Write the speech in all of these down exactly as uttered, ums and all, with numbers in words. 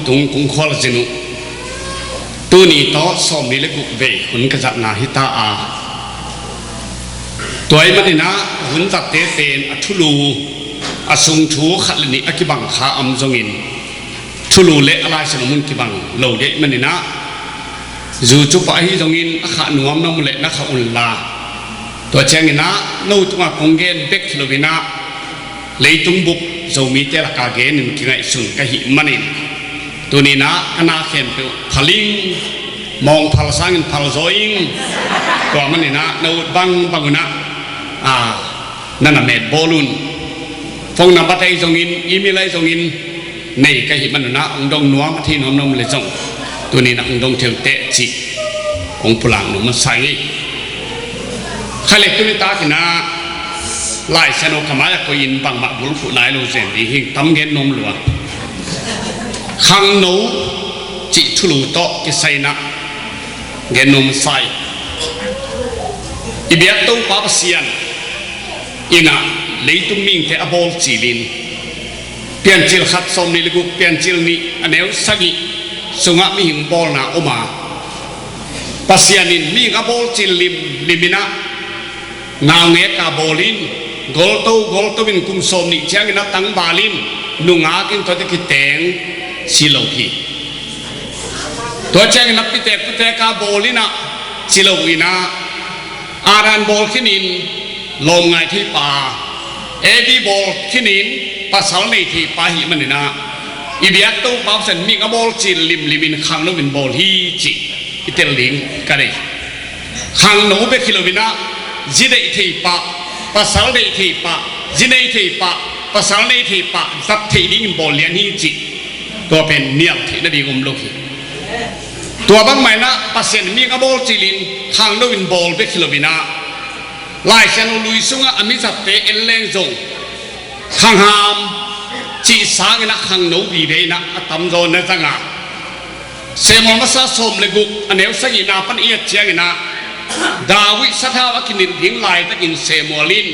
Tung kung khual zin uh. Tuni tawh sawmnih le guk vei hun ka zatna hi ta a, tua ahih manin ah hun zatte pen a thulu, a sung thu khat le nih a kibang kha om zongin, thulu le a Lai Siangtho mun kibang lo ding ahih manin ah, zu cu pah ahi zongin a khah nuam na om leh na khah unla. Tua ciangin ah no tungah kong gen bek hi loin ah, leitung bup Zomite lakah genin kingaihsun ka hih manin, tuni-in ah ka na khempeuh phal ing, mawng phal sangin phal zaw ing. Tua manin ah na ut bangbang un ah, a, na na met bawl un. Phone number ahi zongin, email ahi zongin nei ka hih manun ah hong dong nuam a thei nuam na om leh zong, tuni-in ah hong dong thei uh teh cih kong pulak nuam masa ing. Khaile tuni takin ah Lai Siangtho ka mai-ah koih in bangmah bulphuh nai lo zen ding hi, tam gen nuam lua. Khangno cih thulu tawh kisai-in ah gen nuam masa ing. I biak Topa Pasian in ah leitung mihingte a bawl cilin, Piancil khat sawmnih le guk, Piancil nih a neu sagih sungah mihing bawlna om a, Pasian in mihing a bawl cil limlim in ah, naungek a bawl in, golto golto in kum sawmnih ciangin a tangval in, nungak in tua teh kiteng si lo hi. Tua ciangin a pitek putek a bawl in ah si lo in ah, Adam bawl khinin lawm ngai thei pa, Evi bawl khinin pasal nei thei pa ahih manin ah, i biak Topa Pasian mihing a bawl cil limlim in khangno in bawl hi cih i tel ding ka nei. Khangno bek hi loin ah, zi deih thei pah, pasal deih thei pah, zi nei thei pah, pasal nei thei pah zat theih dingin bawl lian hi cih, tua pen nial theih nading om lo hi. Tua bangmah in ah Pasian mihing a bawl cilin khangno in bawl bek hi loin ah, Lai Siangtho lui sungah a mizatte en leng zong, khangham cih sangin ah khangno vive in ah a tamzaw na zang a. Samuel masa sawm le guk a neu sagihna pan i et ciangin ah, David sathau a kinilh ding laitakin Samuel in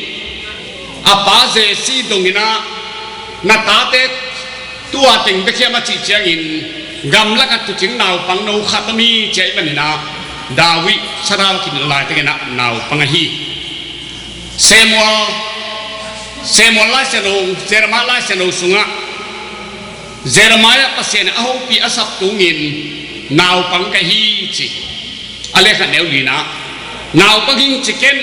a pa Jesse dong in ah, na tate tua teng bek hiam a cih ciangin, gamlak ah tuucing naupangno khat om hi ci ahih manin ah, David sathau a kinilh laitakin ah naupang ahi. Samuel, Samuel Lai Siangtho, Jeremiah Lai Siangtho sungah Jeremiah Pasian in a hopih a sap tungin naupang ka hi ci. A lekha neu li-in ah, naupang hing ci ken,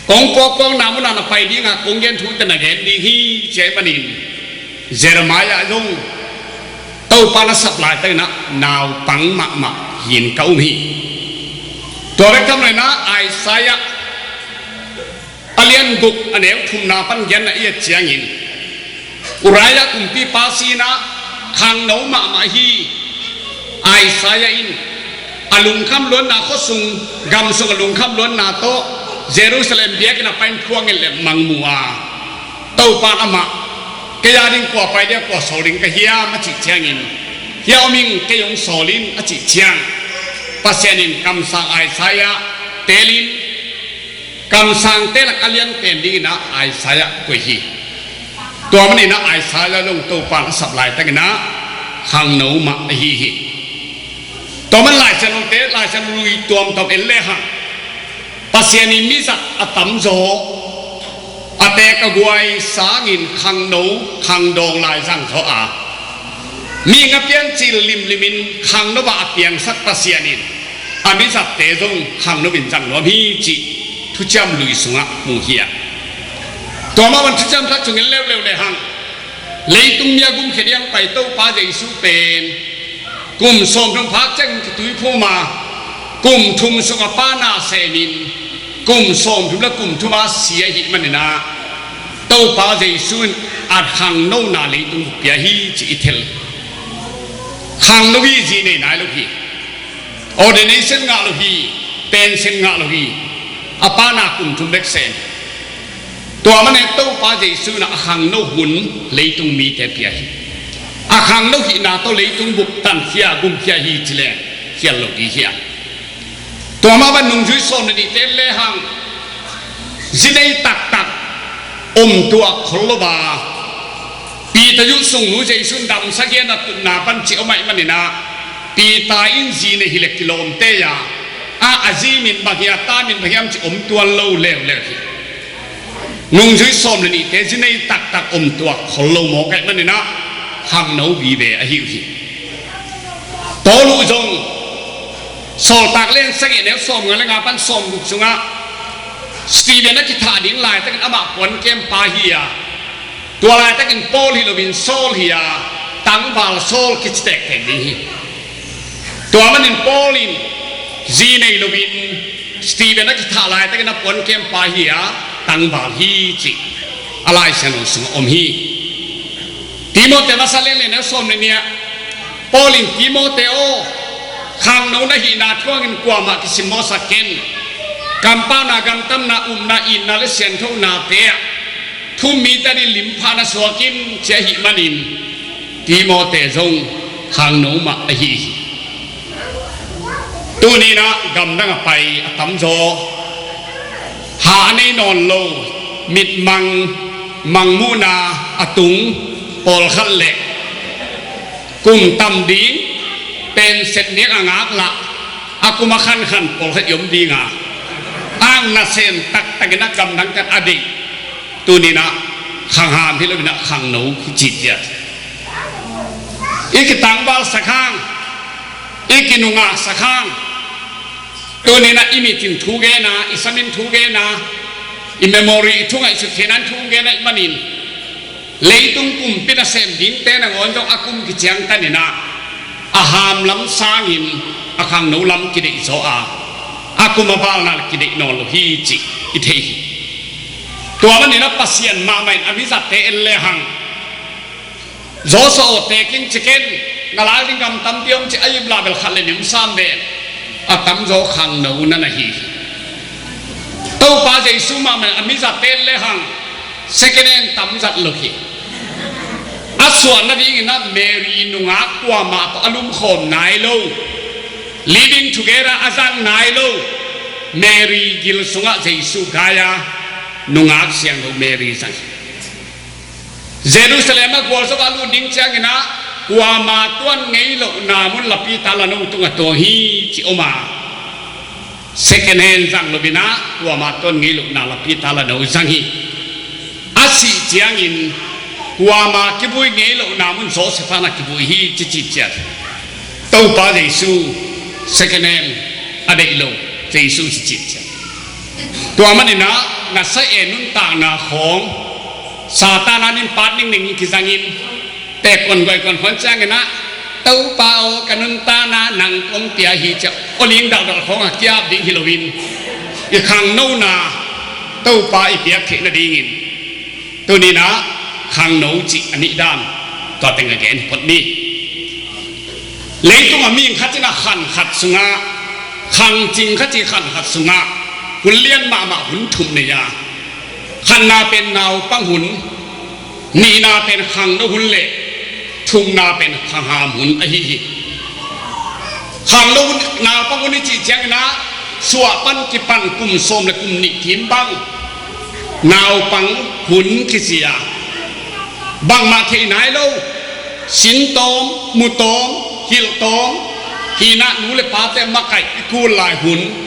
kong puakpuakna munah na pai ding a, kong gen thute na gen ding hi ci ahih manin, Jeremiah zong Topa na sap laitakin ah naupang mahmah hi-in ka um hi. Tua bek tham loin ah Isaiah a lian guk a neu thumna pan genna i et ciangin, Uriah kumpipa si-in ah khangno mahmah hi. Isaiah in a lungkham luatna, khuasung, gamsung a lungkham luatna tawh Jerusalem biakinn ah pai-in thu a nget leh mang mu a, Topa in amah, kei a ding kua pai ding, kua sawl ding ka hiam a cih ciangin, hih a om ing, kei hong sawl in a cih ciang, Pasian in kamsang Isaiah teelin, kamsangte lak a lian pen dingin ah Isaiah koih hi. Tua manin ah Isaiah zong Topa in a sap laitakin ah khangno mah ahi hi. Tua man Lai Siangthote, Lai Siangtho lui tuamtuam en lehang, Pasian in mizat a tamzaw, a teek a guai sangin khangno, khangdawng lai zangzaw a, mihing a piancil limlimin khangno ah a piangsak Pasian in a mizatte zong khangno in zang nuam hi cih Thuciam Lui sungah mu hi a. Tua mah bang Thuciam Thak sung en leuleu lehang, leitung mi a gumkhia ding pai Topa Jesu pen kum sawmthum phak ciangin kituiphum a, kum thum sung a Pa na semin, kum sawmthum le kum thum a si ahih manin ah, Topa Jesu in a khangnona leitung pia hi cih i thei. Khangno hi, zi nei nai lo hi. Ordination ngah lo hi, pension ngah lo hi. A Pa na kum thum bek sem. Tua manin Topa Jesu in a khangno hun leitung mite pia hi. A khangno hihna tawh leitung bup tankhia, gumkhia hi ci leng khial lo ding hi a. Tua mah bang nungzui sawm le nihte lehang, zi nei taktak om tuak khol lo a, Peter Yu sungnu Jesu in damsak hi a, na tutna pan cih om ahih manin ah, Peter in zi nei hi leh kilawmte a, a, a zi min bang hiam, a ta min bang hiam cih om tuan lo leuleu hi. Nungzui sawm le nihte zi nei taktak om tuak khol lo mawk ahih manin ah, khangno vive ahi uh hi. Paul uh zong Sawltak Lian sagih, neu sawmnga le nga pan sawmguk sungah Stephen a kithah ding laitakin amah puan kempa hi a, tua laitakin Paul hi loin Saul hi a, tangval Saul kici tektek ding hi. Tua manin Paul in zi nei loin Stephen a kithah laitakin a puan kempa hi a, tangval hi cih a Lai Siangtho sungah om hi. Timote masa lian li, neu sawm le nih ah, Paul in, Timote aw, khangno na hihna thuangin kuamah kisimmawhsak ken. Kampauna, gamtatna, upna, itna le sianthonate ah thu-um mite adingin limpha na suak in, ci ahih manin Timote zong khangno mah ahi hi. Tuni-in ah gamdang a pai a tamzaw, ha a nei nawn lo, mitmang, mangmuhna a tung pawlkhat le kum tam ding, pension ding a ngaklah, a kum a khankhan pawlkhat i om ding a, ang nasem taktakin a gamdang kan a deih, tuni-in ah khangham hi loin ah khangno kici ciat. I kitangvalsak hang, i kinungaksak hang, tuni-in ah i mit in thu gen a, i sam in thu gen a, i memory, i thu ngaihsut theihna in thu gen ahih manin, leitung pumpi nasem dingte nangawn zong a kum kiciangtan in ah, a hamlam sangin a khangno lam kideih zaw a, a kum a valna kideih nawn lo hi cih i thei hi. Tua manin ah Pasian mahmah in a mizatte en lehang, Joshua aw, tekin ci ken, na lak ding gam tampi om ci a, ip lah bel khat le nih om sam ven, a tamzaw khangno na na hi hi. Topa Jesu mahmah in a mizatte en lehang, second hand tamzat lo hi. A suah nadingin ah Mary nungak kuamah tawh a lumkhawm nai lo, living together a zang nai lo, Mary gil sungah Jesu gai a, nungak siangtho Mary zang hi. Jerusalem ah gualzo a lut ding ciangin ah, kuama tuan ngei lohna mun lapi tala no tungah tuang hi ci om a, second hand zang loin ah kuama tuan ngei lohna lapi tala no zang hi. A sih ciangin kuama kivui ngei lohna mun Joseph in ah kivui hi ci cih ciat. Topa Jesu second hand a deih lo, Jesu ci cih ciat. Tua manin ah na sa e nuntakna khawng Satan in pat ningning in kizangin, tek kon goi kon khon ciangin ah, Topa aw, ka nuntakna nang kong pia hi ci a, awling daldal khawng a kiap ding hi loin, i khangnona Topa i piak theih nadingin, tuni-in ah khangno cih a nih dan, tua teng a gen hi phot ni. Leitung a mihing khat in ah khan khat sungah, khangcing khat in khan khat sungah hun lian mahmah hun thum nei a, khatna pen naupang hun, nihna pen khangno hun le thumna pen khangham hun ahi hi. Khangno hun, naupang hun i cih ciangin ah, suah pan kipan kum sawm le kum nih kim bang naupang hun kici a, bangmah thei nai lo, sin tawm, mu tawm, hilh tawm, hi-in ah nu le pate makaih i kul lai hun.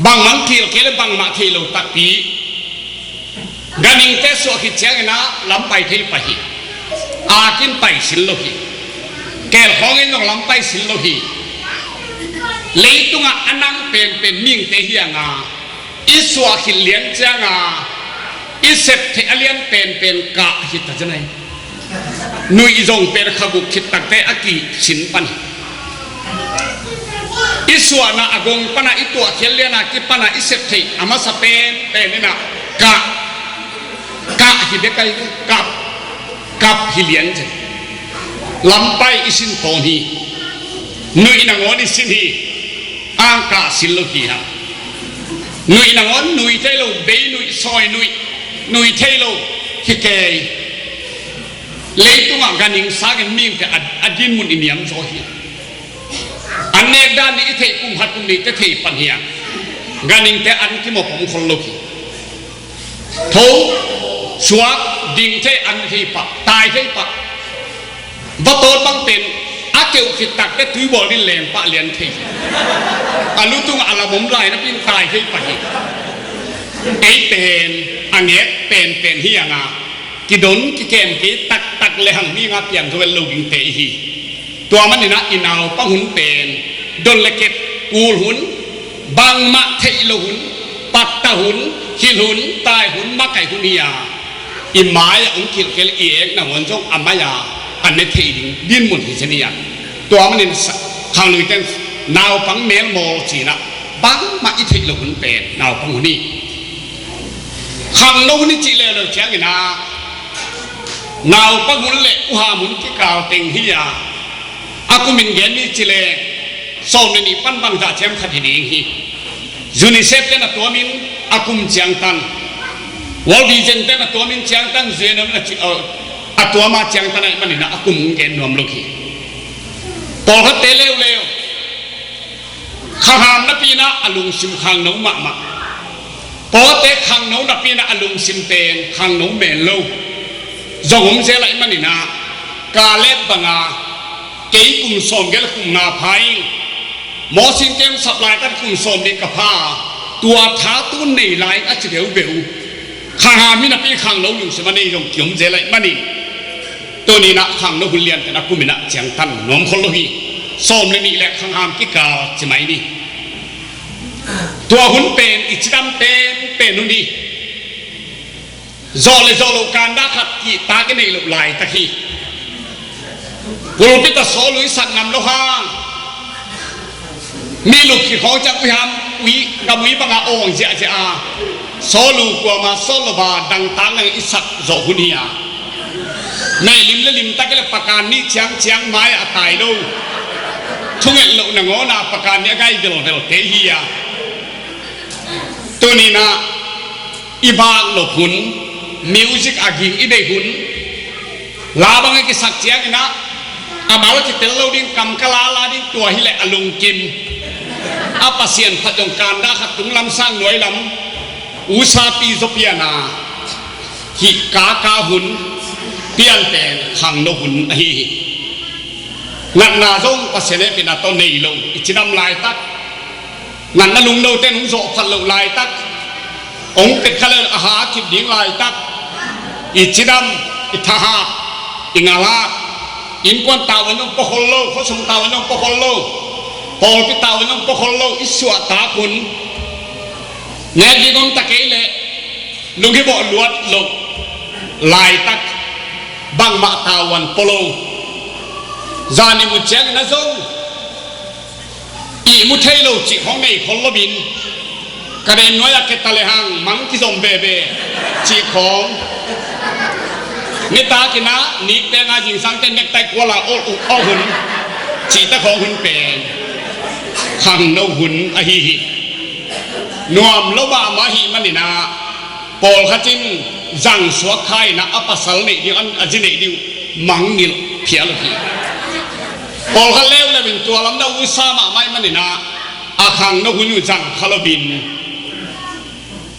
Bangmah kilkel le bangmah thei lo takpi. Ganhingte suah khit ciangin ah lam pai thei pah hi. Akin pai sin lo hi. Keel khawng in zong lam pai sin lo hi. Leitungah a nang penpen mihingte hi hang a, i suah khit lian ciang a, i sep theih a lian penpen kah hi ta zen ai. Nuih zong pen kha guk khit takte a kisin pan hi. I suahna a gong pana i tuahkhial liana kipana i sep theih a masa penpen in ah kah, kah hi bek ai, kap, kap hi lian zen. Lampai i sin tawm hi. Nuih nangawn i sin hi. Ang kah sin lo hi hang. Nuih nangawn nuih thei lo, bei nuih, sawi nuih, nuih thei lo hi kei. Leitungah ganhing sangin mihingte a, a dinmun i niam zaw hi. An nek dan ding i theih kum khat kum nihte thei pan hi a, ganhingte an kimawk om khol lo hi. Tho, suak, Ding thei, an thei pah, tai thei pah. Va tawt bang pen a keuh khit takte tuibawl din leng pah lian thei. A lu tungah a lam om lai napi-in tai thei pah hi. Ei pen a nget penpen hi a, nga kidon kikem kei taktak le hang mi nga piang zo el lo dingte i hi. Tua manin ah i naupang hun pen don le ket, kul hun, bangmah theih loh hun, pattah hun, hilh hun, tai hun, makaih hun hi a, i mai-ah hong kilhkhel i ekna hun zong a mai-a a ne thei ding dinmun hi zen hi a. Tua manin sa-, khangnoite in naupang melmawl ci-in ah bangmah i theih loh hun pen naupang hun hi. Khangno hun i cih leuleu ciangin ah naupang hun le uham hun kikal teng hi a, a kumin gen ni ci le sawm le nih pan bangzah ciam khat hi ding hi. UNICEF ten a tuamin a kum ciangtan, World Vision ten a tuamin ciangtan, U N O in a ci, a, a tuam a ciangtan ahih manin ah a kum gen nuam lo hi. Pawlkhatte leuleu khangham napi-in ah a lungsim khangno mahmah. Pawlkhatte khangno napi-in ah a lungsim pen khangno men lo zong om zel ahih manin ah, Kaleb banga kei kum sawmgiat le kum nga pha ing, Mawsi in kei hong sap laitak kum sawmnih ka pha a, tua tha tu nei lai a ci veuveu. Khangham hi napi khangno lungsim a nei zong kiom zel ahih manin, tuni-in ah khangno hun lianten a kumin ah ciangtan nuam khol lo hi. Sawm le nih le khangham kikal ci mai ni. Tua hun pen i cidam penpen hun hi. Zawh le zawh loh kanda khat kihtak i neih loh laitak hi. Pulpit ah sawl uh i sak ngam loh hang, mi lup kikhawng ciang ui ham, ui, ngam ui banga awng ziahziah a, sawl uh kuama sawl lo a dangtak nang i sak zawh hun hi a. Mei lim le limtak i le pakan nih ciangciang mai-ah a tai lo, thunget loh nangawn a pakan nih a gai velvelte hi a. Tuni-in ah i vak nop hun, music a ging i deih hun, la bang a kisak ciangin ah a mal kitel lo ding, kam ka lala ding, tua hileh a lungkim a Pasian phat zong kanda khat tunglam sang nuailam usapi zaw pian a hih kaka hun pianpen khangno hun ahi hi. Natna zong Pasian hehpihna tawh nei lo i cidam laitak, natna lungnote in hong zawh phat loh laitak, hong pet kha le a ha a kip ding laitak, i cidam, i thahak, i ngalhak, innkuan tau in hong pua khol lo, khuasung tau in hong pua khol lo, pawlpi tau in hong pua khol lo i suahtak hun, nek ding om ta kei leh lunghibawh luat loh laitak, bangmah tau in pua lo. Zan i mut ciangin a zong ihmu thei lo cih khawng nei khol loin, ka den nuai-ah keta le hang mang kizom veve cih khawng, nitak in ah nikte nga zingsangte nektai kuala awlh uh awlh hun cihte khawng hun pen khangno hun ahi hi. Nuam lo mahmah ahih manin ah pawlkhat in zang suak kha in ah a pasal neih ding, a zi neih ding uh mangngilh phial uh hi. Pawlkhat leuleu in tua lam na usa mahmah ahih manin ah a khangno hun uh zang kha loin,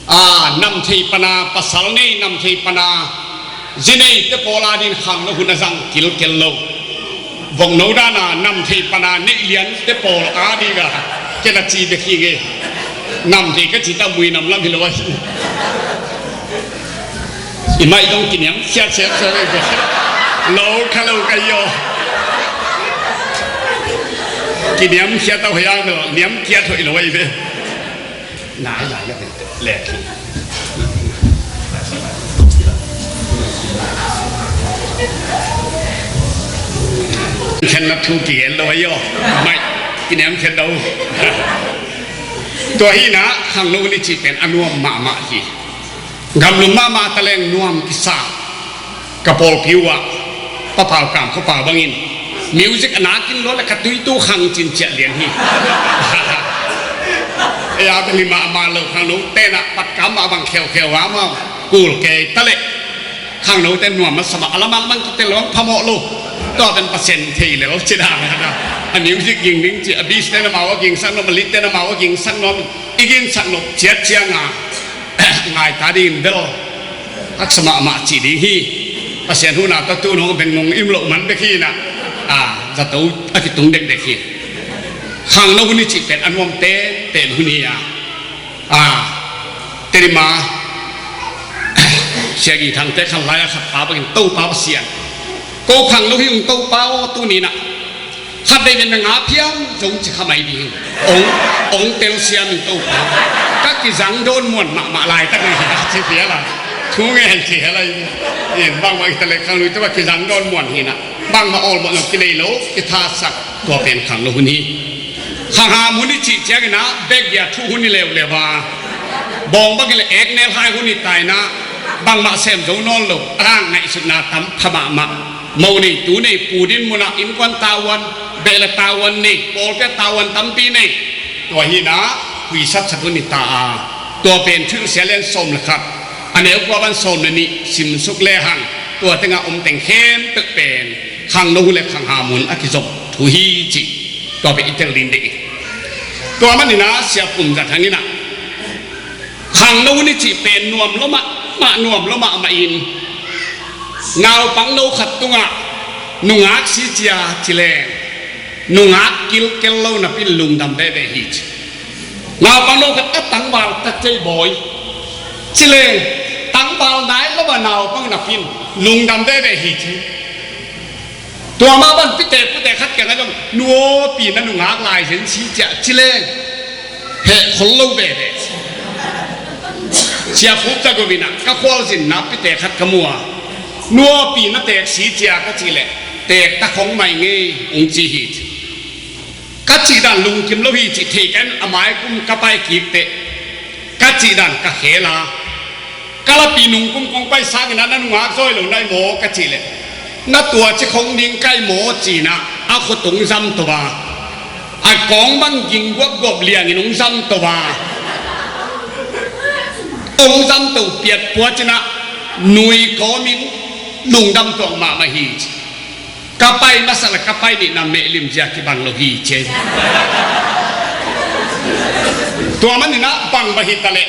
a, nam thei pana pasal nei, nam thei pana zi neite pawl adingin khangno hun a zang kilkel lo. Vokno dana nam thei pana neih liante pawl adinga ken a ci bek hi nge. Nam thei ka cih ta muinam lam hi lo ahi. I maih dong kiniamkhiat siatsiat ahi ve. Lo kha lo ka hi aw. Kiniamkhiat a hoih a, niamkhiat hoih lo ahi ve. Nai lai a lek hi. Khenna thu kigen lo ahi aw. Maih, kiniamkhiat lo. Tua hi-in ah khangno hun i cih pen a nuam mahmah hi. Gamlum mahmah ta leng nuam kisa. Ka pawlpi uh ah Pa Pau Kam khuapa bangin music a nakin lua le ka tuitu khang cin ciah lian hi. Ei a bel hi mahmah lo, khangno ten ah patkam mah bang kheukheu a mau kul kei ta leh khangnote nuam masa mah, a lam a lam kitel lo phamawh lo. Tua pen Pasian thei lel ci dan a, a music ging ding ci, a bass ten amau a gingsak nuam, a lead ten amau a gingsak nuam, i gingsak nop ciat cianga ngai ta dingin bel Haksa mahmah cih ding hi. Pasian huhna tawh tu-in hong beng nong im loh man bek hi-in ah, a, zato a kitung dekdek hi. Khangno hun i cih pen a nuam tenpen hun hi a, a, Tedim a Sia Gi Thangte khan lai-a khat pa bangin, Topa Pasian, ko khangno hi ung Topa aw, tuni-in ah khatvei ven na ngap hiam zong ci kha mai ding. Ong, ong telsiam ing Topa. Ka kizang dawn muan mahmah laitak hi a, ci phial a. Thu ngei ci phial a. In bangmah i ta le khangno i ta ba kizang dawn muan hi-in ah, bangmah awlmawh zong kinei lo, kithasak, tua pen khangno hun hi. Khangham hun i cih ciangin ah bekgia thuh hun hi leuleu a, bawng bangin le eknel hai hun hi ta-in ah, bangmah sem zo nawn lo, a, ngaihsutna tam pha mahmah. Mo nei, tu nei, pu din munah innkuan tavuan, beh le tavuan nei, pawlpi ah tavuan tampi nei. Tua hi-in ah huisatsak hun hi ta a, tua pen Thuhilhsia lian sawm le khat, a neu kua pan sawm le nih simsuk lehang, tua tengah om teng khempeuh pen khangno hun le khangham hun a kizom thu hi cih tua pen i tel ding deih hi. Tua manin ah Sia Pum Za Thang in ah, khangno hun i cih pen nuam lua mahmah, nuam lua mahmah in, naupangno khat tungah nungak si cia ci leng, nungak kilkel lo napi-in lungdam veve hi ci. Naupangno khat a tangval tak cei bawi ci leng, tangval nai lo a naupang napi-in lungdam veve hi ci. Tua mah bang pitek putek khat kiangah zong, nu aw, pi na nungak lai zen si cia ci leng, heh khol lo veve. Sia Pum Za Gum in ah ka khualzinna pitek khat ka mu a, nu aw, pi na teek si cia ka cih leh, teek ta khong mai ngei ung ci hi ci. Ka cih dan lungkim lo hi cih thei kei in, a mai kum ka pai kik teh ka cih dan ka khel a, ka lapi nungkum kong pai sangin ah na nungak zawi lo na hi maw ka cih leh, na tua ci khong ding ka hi maw ci-in ah a khut hong zam to a, a kawng bang ging guapguap liangin hong zam to a, hong zam to piatpuat in ah nui kawmin lungdam tuak mahmah hi ci. Ka pai masa le ka pai nihna mehlim zia kibang lo hi ci. Tua manin ah bang mah hi ta leh,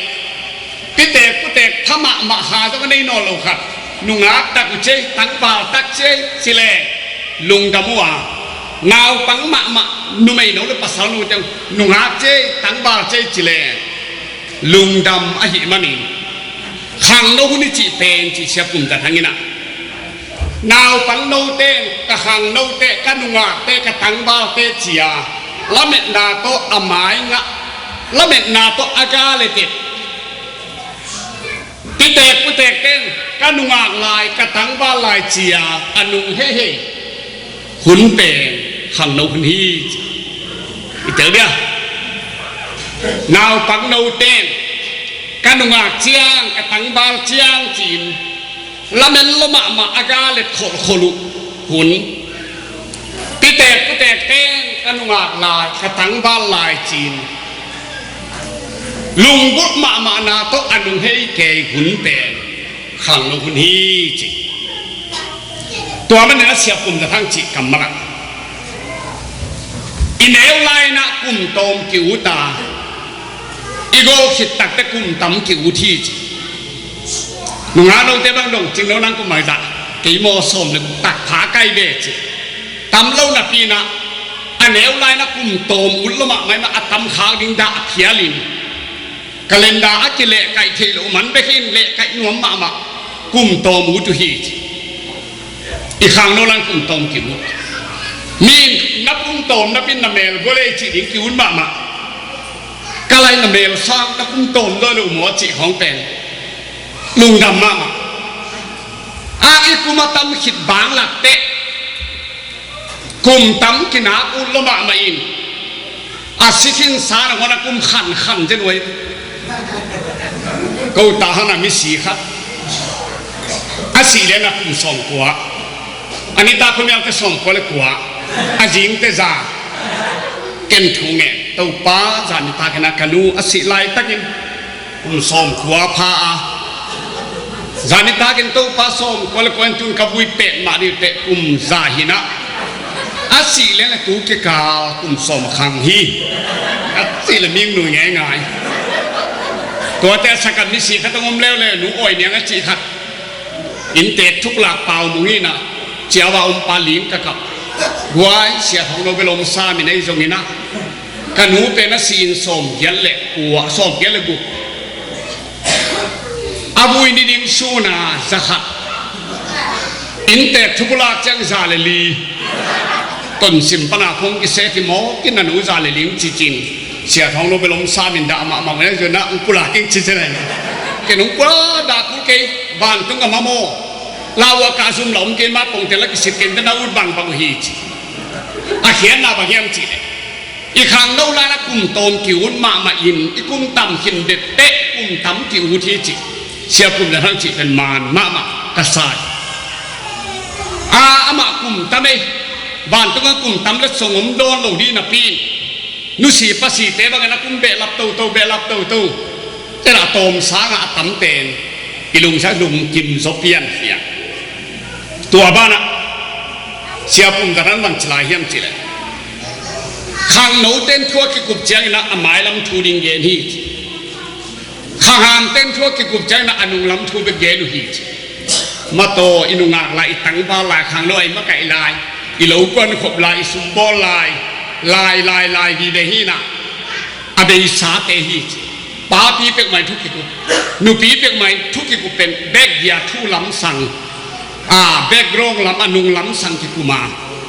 pitek putek pha mahmah kha zong a nei nawn lo khat nungak tak uh ci, tangval tak ci, ci leng lungdam uh a, naupang mahmah numeino le pasalno teng nungak ci, tangval ci, ci leng lungdam ahih manin, khangno hun i cih pen ci Sia Pum Za Thang in ah, naupang note, ka khang note, ka nungakte, ka tangvalte ci-a lametna tawh a mai ngah, lametna tawh a ga le tet, pitek putekte in ka nungak lai, ka tangval lai ci-a a nung heihei hun pen khangno hun hi ci. I tel dia, naupang note in ka nungak ciang, ka tangval ciang ci-in lamen lua mahmah a ga let kholhkhol uh hun. Pitek putekte in ka nungak lai, ka tangval lai ci-in lunggulh mahmahna tawh a nung hei kei hun pen khangno hun hi ci. Tua manin a Sia Pum Za Thang cih kammal ah, i neu lai-in ah kum tawm ki-ut a, i gol khit takteh kum tam ki-ut hi ci. Nungak note bang dong, cing lo nang kum bangzah, kei maw sawm le guk tak pha kai ve ci. Tam lo napi-in ah, a neu lai-in ah kum tawm ut lua mahmah in ah a tam khak ding dah phialin, calendar a kilehkaih theih loh man bek in lehkaih nuam mahmah, kum tawm ut uh hi ci. I khangno lai-in kum tawm ki-ut. Mi in na kum tawm napi-in na mel gua lei cih ding ki-ut mahmah. Ka lai na mel sang na kum tawm dawn lo maw cih khawng pen lungdam mahmah. A, i kum a tam khit bang lakteh kum tam kinak ut lua mahmah in, a si khinsa nangawn a kum khankhan zen uh hi. Ko ta hang a misi khat a sih lian a kum sawmkua, a nitak khuamial teh sawmkua le kua, a zing teh za. Ken thu ngen, Topa, zan nitak in ah ka nu a sih laitakin kum sawmkua pha a, zan nitak in Topa sawmkua le kua in tun ka vui pet mah ding teh kum za hi-in ah, a sih lian a tu kikal kum sawm a khang hi. A sih le ming nui ngeingai. Tuate a sakat misi khat hong om leuleu, Nu Awi Niang a cih khat. Inntek thuklak pau mung inah, ciau a om pa ling ka kap. Guai, Sia Thawng No bel om sam in ahi zongin ah, ka nu pen a si in sawm giat le kua, sawm giat le guk. A vui ni ding sun a za khat. Inntek thuklak ciang za le li. Tonsim pan a khong kisek hi mawk in, na nu za le li hong ci cin. Sia Thawng No bel om sam in dah mahmah in ahi zongin ah, hong pulak ing ci ci le. Ken hong pulak dah kul kei, vantung a mamaw. Lau a ka zum la om kei mah, pongte la kisit kei, na ut bangbang uh hi ci. A khiatna bang hiam cih leh, i khangno lai-in ah kum tawm ki-ut mahmah in, i kum tam khin dette kum tam ki-ut hi ci. Sia Pum Za Thang cih pen man mahmah ka sa hi. A, amah kum tam ei, vantung a kum tam le song om dawn lo ding napi in, nusi pasite bangin a kum behlap toto, behlap toto. Tua a tawm sangah a tam pen i lungsim lungkim zaw pian hi a. Tua banah Sia Pum Za Thang bang ci lai hiam cih leh, khangnote in thu a kikup ciangin ah a mailam thu ding gen hi. Khanghamte in thu a kikup ciangin ah a nunglam thu bek gen uh hi ci. Mataw, i nungak lai, i tangval lai, khangno a i makaih lai, i lo kuankhop lai, i sumbawl lai, lai, lai, lai vive hi in ah, a beisate hi ci. Papi peuhmah in thu kikup, nupi peuhmah in thu kikup pen bek gia thu lamsang, a, background lam, a nunglam sang kikum a,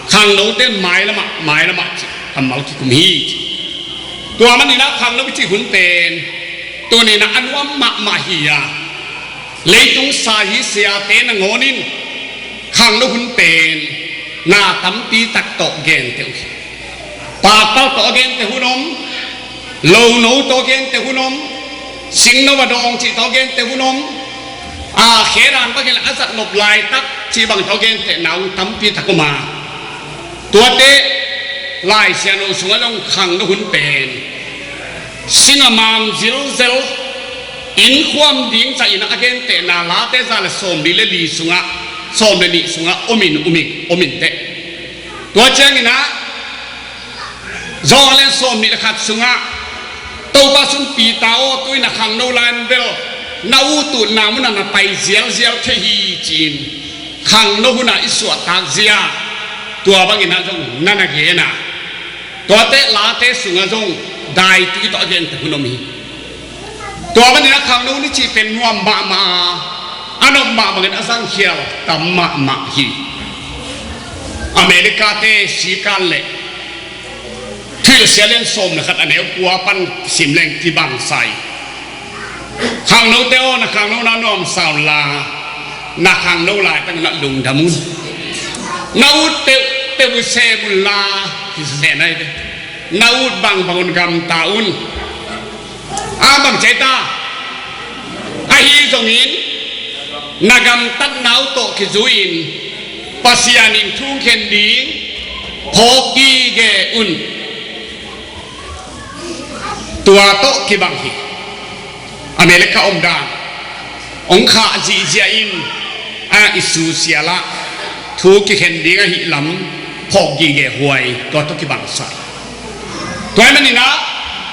khangnote in mailamah, mailamah ci, kammal kikum hi ci. Tua manin ah khangno i cih hun pen tuni-in ah a nuam mahmah hi a, leitung sa hi siate nangawn in khangno hun pen na tampi tak tawh gente uh hi. Pakpal tawh a gente hun om, lono tawh a gente hun om, singno a dawng cih tawh a gente hun om, a, khe dan bangin a zat nop laitak cih bang tawh a gentehna uh tampi tak om a. Tuate Lai Siangtho sungah zong khangno hun pen sing a mam zilzel, inn khuam ding cah in a gentehna Late za le sawmli le li sungah, sawm le nih sungah om in, um in, om in teh. Tua ciangin ah, Johan le sawmnih le khat sungah Topa sung Peter aw, tu-in a khangno lai-in bel na ut utna munah na pai zialzial thei hi ci-in khangno hunah i suahtak zia, tua bangin ah zong na na gen a. Tuate Late sungah zong daitui tawh a gente hun om hi. Tua manin ah khangno hun i cih pen nuam mahmah a, a nop mah bangin a zangkhial tam mahmah hi. America-te sikan leh Thuhilhsia lian sawm le khat a neu kua pan sim leng kibang sa hi. Khangnote aw, na khangno na nuamsa un la, na khangno laitak in ah lungdam un. Na ut peuhpeuh uh sem un la, kisem ahi ve. Na ut bangbang un gamta un. A, bang ci ta? Ahi zongin na gamtatna uh tawh kizui-in Pasian in thu khen ding phawk gige un. Tua tawh kibang hi. America omdan hong khah zihziah in, a, i susia lah thu kikhen ding ahih lam phawk gige huai, tua tawh kibang sa hi. Tua ahih manin ah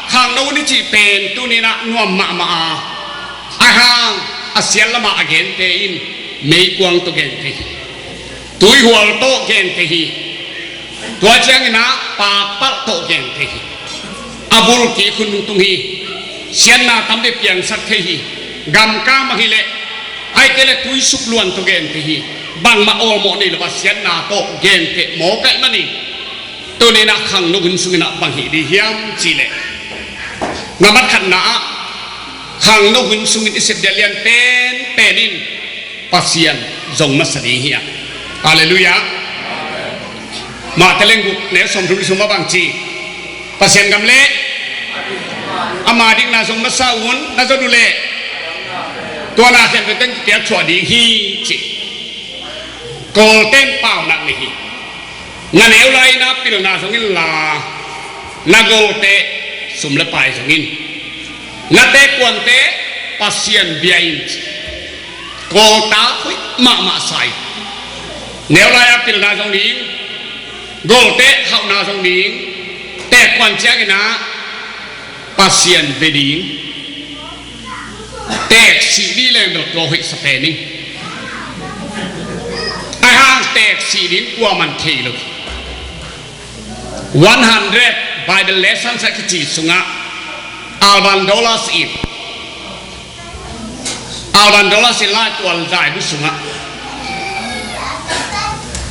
khangno hun i cih pen tuni-in ah nuam mahmah a, a hang a siat lamah a gente in meikuang tawh gente hi. Tuihual tawh gente hi. Tua ciangin ah pakpalh tawh gente hi. A bulkik hun tung hi. Siatna tampi piangsak thei hi. Gamkang bang hileh, ahih kei leh tuisuk luan tawh gente hi. Bangmah awlmawh nei lo a siatna tawh gente mawk ahih manin, tuni-in ah khangno hun sungin ah bang hih ding hiam cih leh, na mat khatna ah khangno hun sungin i sepdek lian penpen in Pasian zong masa ding hi a. Halleluiah. Matthai lian guk neu sawmthum le sawm ah bang ci? Pasian gam le ama dikna zong masa un, na zon uh leh tua na khempeuh teng kipiak thuah ding hi ci. Kawlte in paunak nei hi. Na neu lai-in ah pilna zong in la, na golte sum le pai zong in, na tekuante Pasian bia in ci. Kawlta hoih mahmah sa hi. Neu lai-a pilna zong ding, golte hauhna zong ding, tekuan ciangin ah Pasian bia ding. Teek sih dih leng bel tua hoih sa pen ing. teeksih ding kuaman thei lo. One hundred Bible lessons a kici sungah Alvin Toalls in, Alvin Toalls in laitual zaibu sungah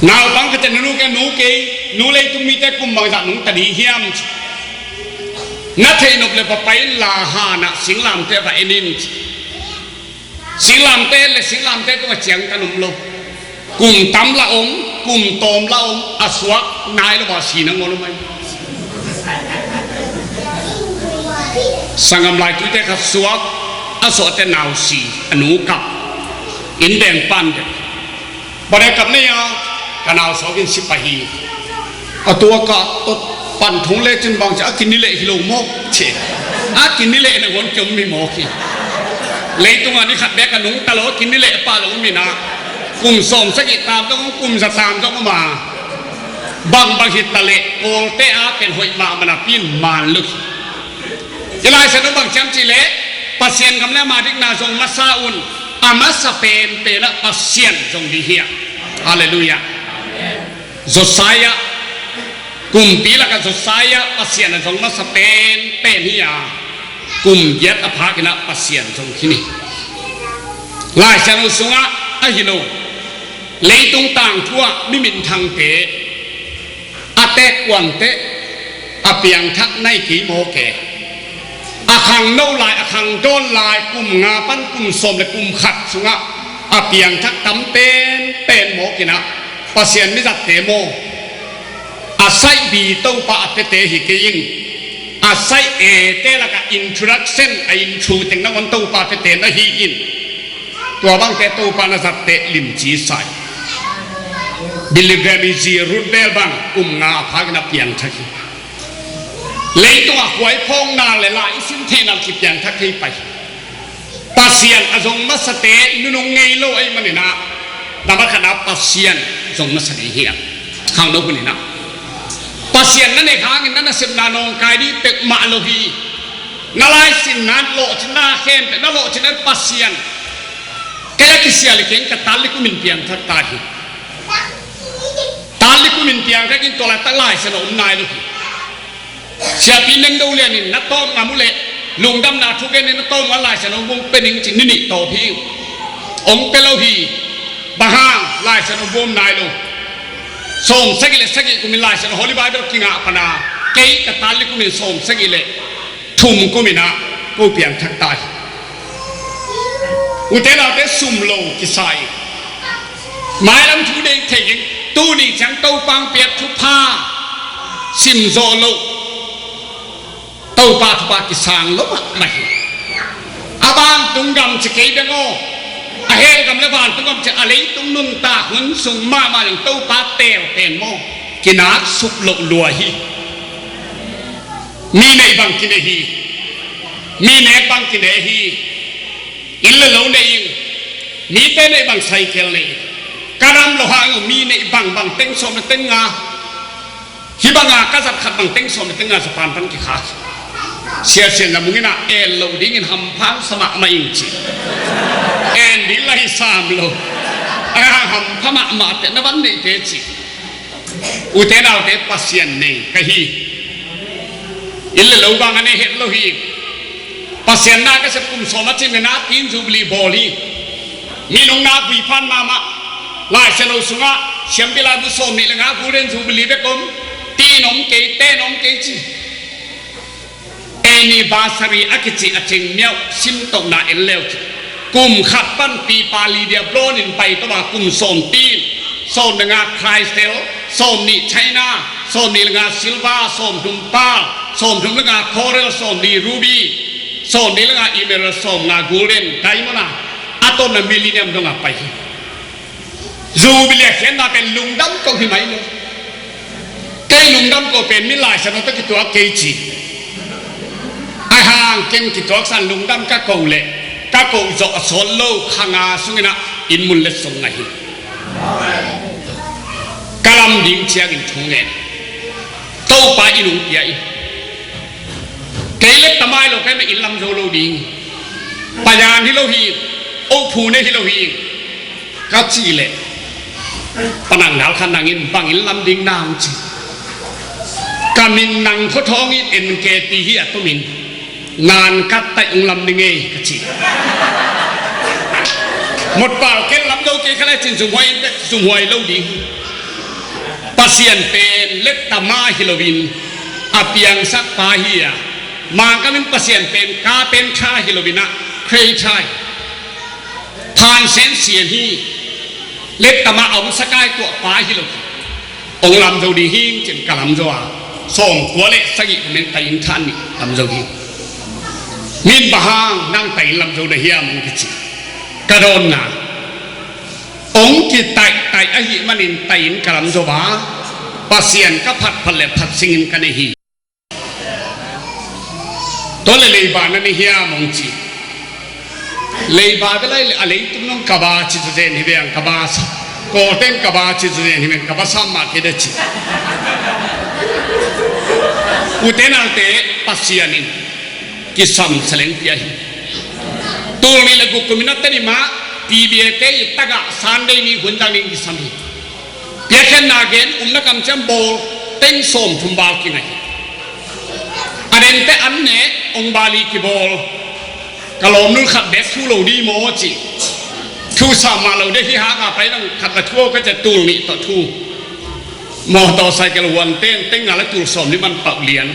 naupang khat in, nu kei, nu kei, nu leitung mite kum bangzah nungta ding hiam? Na theih nop leh va pai in, la hanah singlamteh va en in. Singlamteh le singlamteh tungah ciangtan om lo. Kum tam la om, kum tawm la om, a suak nai lo a si nangawn om hi. Sanggam lai tuite khat suak, a suakte nau si, a nu kap. Inn deng pan deuh. Bang a kap na hia? Ka nau suak in si pah hi. A tua ka tawh pan thong lecin bang ci a, a kini leh hi lo maw ci. A kini leh nangawn kiom mi maw hi. Leitungah ni khat bek a nungta lo, a kini leh pah lo mi na. Kum sawmsagih tam zong, kum za tam zong om a, bangbang hi ta leh Kawlte a pen hoih mahmah napi in man lo hi. I Lai Siangtho bang ci hiam cih leh, Pasian gam le ama dikna zong masa un, a masa penpen ah Pasian zong ding hi a. Halleluiah. Josiah, kumpi lakah Josiah Pasian a zong masa penpen hi a, kum giat a phak in ah Pasian zong khin hi. Lai Siangtho sungah ahi lo, leitung tangthu ah mi minthangte a teek kuanteh a piangthak na hi kei mawk e. A khangno lai, a khangdawn lai, kum nga pan kum sawm le kum khat sungah a piangthak tam penpen mawk in ah, Pasian mizatte maw, a saihbi Topa a piate hi kei in, a saih ete lakah introduction, a intro teng nangawn Topa a piate na hi in. Tua bangte Topa na zatteh limci sa hi. Billy Graham i zi Ruth Bell bang kum nga a phak in a piangthak hi. Leitung a khuai phawkna le la i sim theihna kipiangthak thei pah hi. Pasian a zong masate nunung ngei lo ahih manin ah, na masa khat ah Pasian zong masa ding hi a, khangno hun in ah. Pasian na nek hangin na nasepna nawngkai ding peuhmah lo hi. Na laisinna lawhcinna khempeuh, na lawhcinna Pasian, kei a kisia le keng ka tal le kum in piangthak ta hi. Tal le kum in piangthak in tua laitak Lai Siangtho om nai lo hi. Siapi Neng Do Lian in na tawm ngam uh leh, lungdamna thu gen in na tawm ngam, Lai Siangtho bung pia ning ci, ni nih tawp hi. Hong pia lo hi. Bang hang? Lai Siangtho bung om nai lo. Sawmsagih le sagih kum in Lai Siangtho Holy Bible kingah pan a, kei ka tal le kum in sawmsagih le thum kum in ah ko piangthak ta hi. Ute naute, sum lo kisa hi. Mailam thu deih thei keng. Tuni ciang Topa hong piak thupha sim zawh loh, Topa thupha kisang lo mahmah hi. A vantung gam ci kei beng aw, a hell gam le vantung gam ci, a leitung nuntak hun sung mahmah leng Topa teel pen maw, kinak suk loh lua hi. Mi neih bang kinei hi. Mi nek bang kinei hi. Inn le lo nei ing. Mite neih bang cycle nei ing. Ka dam lo hang uh, mi neih bang bang teng sawm le teng nga. Hih banga ka zat khat bang teng sawm le teng nga Japan pan kikhak hi. Sia Sian Za Mung in ah, en loh dingin hampha sa mahmah ing ci. En ding la hi sam lo. A hampha mahmah teh na van neihte ci. Ute naute, Pasian nei ka hi. Inn le lo bang a nei het lo hi. Pasian na ka sep kum sawm a cin le na tin Jubilee bawl hi. Mi nungnakpi phan mahmah. Lai Siangtho sungah Siampi Laibu sawm nih le nga Golden Jubilee bek om. Tin om kei, ten om kei ci. Anniversary a kici a cing miauh simtohna en leu ci. Kum khat pan pipa Lydia Brown in pai tawh a, kum sawm tin, sawm le nga crystal, sawm nih china, sawm nih le nga silver, sawm thum pearl, sawm thum le nga coral, sawm nih ruby, sawm nih le nga emerald, sawm nga golden, diamond a, a tawpna millennium dong a pai hi. Jubilee a khiatna pen lungdam ko hi mai lo. Kei lungdam ko pen mi Lai Siangtho tawh kituak kei ci. A hang ken kituaksan lungdam ka ko leh, ka ko zawh a sawt lo kha nga sungin ah inn mun letsong ngah hi. Ka lam ding ciangin thu ngen. Topa inn hong pia in. Kei leh tamai lo kei mah inn lam zo lo ding. Payan hi lo hi. Ophu ne hi lo hi. Ka cih leh, Panang nal khat nangin bangin lam ding na hong ci. Ka min nang khua thawngin en ke ti hi a tumin. Ngan kat taih ung lam ding ei ka ci. Mutpal ken lam zo kei kha le cin sumhuai in bek sumhuai lo ding. Pasian pen lettama hi loin a piangsak pa hi a, Mangkam in Pasian pen carpenter hi loin a creator hi. Thansen sian hi. Lettama a hong sakai tuah pa hi lo. Hong lam zo ding hing cin ka lam zo a, sawmkua le sagih kum in tai inn khat nih lam zo hi. Min bang hang nang tai inn lam zo na hiam hong kici. Ka dawnna, hong kitaihtaih ahih manin tai inn ka lam zo a, Pasian ka phatphat le phat singin ka nei hi. Tua le leiba na nei hiam hong ci. Leiba bel a leitung nong kaba ci zazen hi veng kaba sa. Kawlten kaba ci zazen hi veng kaba sam mah kei de ci. Ute naute, Pasian in kisam seleng pia hi. Tul nih le guk kum in a teni mah P B A te i tagah Sunday ni hun dang ning kisam hi. Piakkhiatna gen umna kamciam bawl teng sawmthum val kingai hi. A dente an ne ong bali kibawl. Ka lawmnu khat bek thu lo dih maw ci. Thu sam mah lo dih hi hanga pai nang khat va thu aw ka cia tul nih tawh thu. Motorcycle huan teng teng nga la tul sawm ni man pauh lian.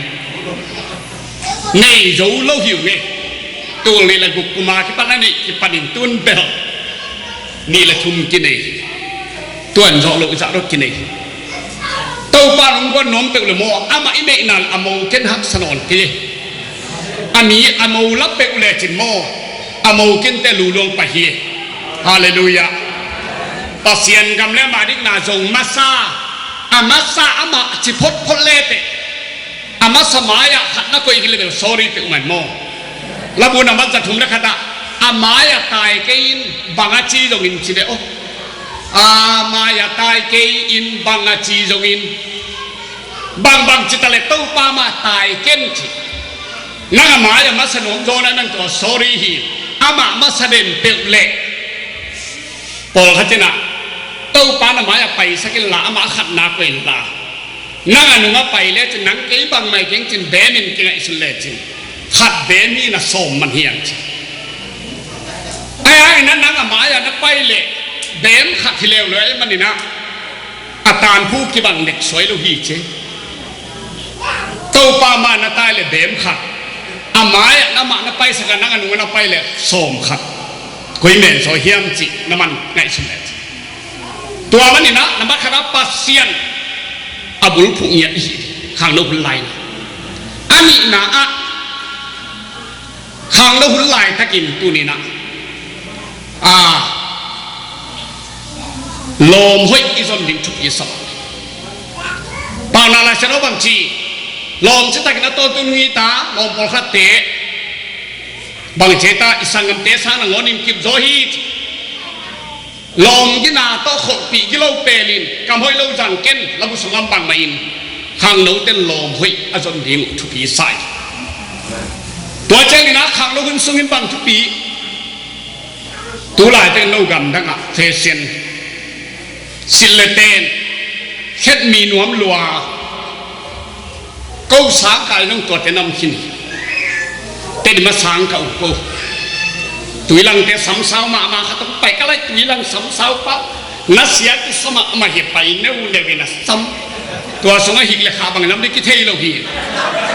Nei zo lo hi uh nge. Tul nih la guk kuma kipan a neih kipanin tun bel nih le thum kinei hi. Tuan zawh loh zah dot kinei hi. Topa nong guan nuam peuh le maw, amah i neihna a mo ken haksa nawn kei. A mi a mo la peuh le cin maw, a mo kente luluang pai hi. Halleluiah. Pasian gam le amah dikna zong masa, a masa amah ci photphot le teh. A masa mai-ah khat na koih hi le bel sorry peuh man maw. Labun a mat za thum le khatah a mai-ah tai kei in bang a ci zongin ci ve aw. A mai-ah tai kei in bang a ci zongin bangbang ci ta le Topa mah tai ken ci. Nang a mai-ah masa nuam zaw na nang tua sorry hi. Amah masa den peuh leh pawlkhat in ah Topa na mai-ah paisak inla amah a khatna koih inla. Nang a nungah pai lecin nang kei bangmai keng cin bemin kingaihsun lecin khat bem hi na sawm man hiang cin. Ai ai na nang a mai-ah na pai leh bem khat hi leuleu ai maninah a tanphu kibang nek suai lo hi ce. Topa mah na tai leh bem khat a mai-ah na mah na paisak a nang a nungah na pai leh sawm khat. Koi men sawi hiam cih na man ngaihsun lecin. Tua maninah na makhana Pasian a bulphuh ngiat ihi khangno hun lai na. A nihna ah khangno hun laitakin tuninah a lawm hoih i zon ding thupi sam. Pauna laisian aw bangci lawm citakin a tawntun ngita lawm pawlkhatte bangci ta i sanggamte sang nangawn in kipzaw hi. Lawm gina tawh kholhpih gilo pelin kam hoih lo zang ken labu sungam bangmah in khangnoten lawm hoih a zon ding uh thupi sai. Tua ciangin a khangno hun sungin bang thupi. Tulaitak no gamdangah fashion silh le ten khetmi nuam lua. Ko sangkal nong tuate nam khin hi. Teni ma sangkal ko. Tuilangte samsau mahmah khat pai ka lai tuilang samsau pa. Na sia kisa mahmah hi pai neu neu in a sam. Tua sungah hik le kha bang nam dih kithei lo hi.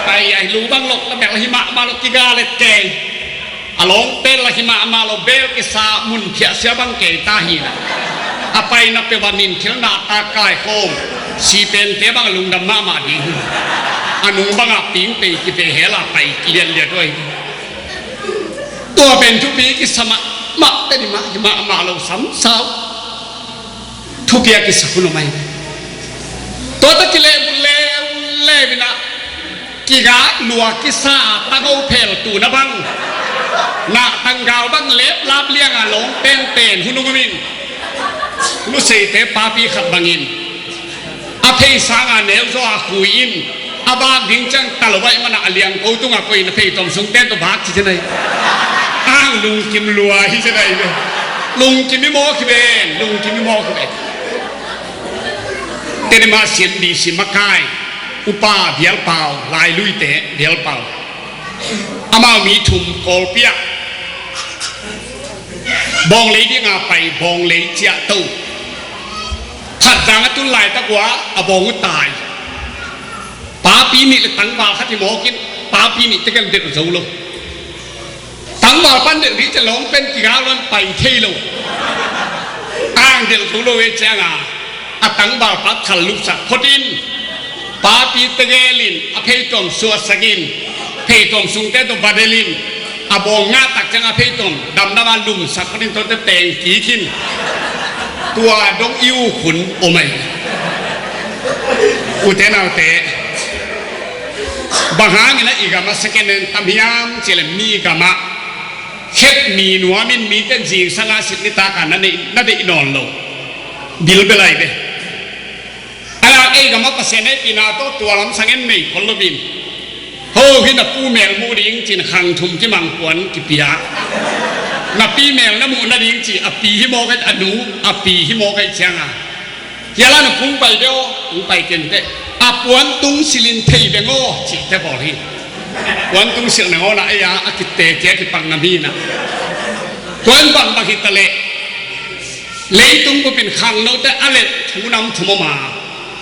Pai ai lu bang lok la bek la hi mahmah lok kiga le keng. A lawng pen la hi mahmah lo bel kisa mun phiahsia bang kei ta hi. A paina peuh a min thil nahtak kaikhawm sipente bang lungdam mahmah ding hi. A nung bangah ping pei kipe hela pai lianlian uh ahi. Tua pen thupi kisa mahmah teni mah hi mahmah lo samsau. Thupi a kisa hun om ahi. Tua ta kileh leuleu inah kigak lua kisa a tango phel tuna bang. Nah tanggal bang leplap lianga lawng penpen hun ung umin. Nuseite papi khat bangin a phei sanga neu zaw a khui in a bak ding ciang talo baih mana a liangko tunga koina phei tom sungte tawh bak ci cinai. Ang lungkim lua hi cinai ve. Lungkim i mawk hi ven, lungkim i mawk hi ven. Edema sian di si makai, upa bialpau, lailuite bialpau. Amau mi thum Kawlpi ah bawng lei dinga pai, bawng lei ciah to. Phatzang a tun laitak uh a bawng uh tai. Papi nih le tangval khat hi mawkin, papi nih tekel delh zo lo. Tangval pan delh ding ciang lawng pen kigal lo in pai thei lo. Ang delh zo lo e cianga a tangval pa khal lupsak phot in, papi tegelin a pheituam suahsakin, pheituam sungte tawh va delhin, a bawng ngahtak cianga pheituam damdama lumsak phot in, tuate teng kik in. Tua dong i uk hun om ahi. Ute naute, bang hangin a i gamah second hand tam hiam cih leh mi gamah khetmi nuamin mite zingsanga sit nitaka na deih, na deih nawn lo. Bilbel ahi ve. Ahi hang ei gamah Pasian hehpihna tawh tua lamsang en nei khol loin, ho hi na pu mel muh ding cin khang thum kimang puan kipia. Na pi mel na muh nading ci a pi hi mawk ahi, a nu a pi hi mawk ahi cianga, hia la na kung pai beh aw, kung pai kenteh, a puan tung silin thei beng aw cihte bawl hi. Puan tung silh nangawnah ei-a a kitte kia kipak ngam hi na. Tua in bangbang hitaleh leitung bupin khangnote a let thu nam thum om a,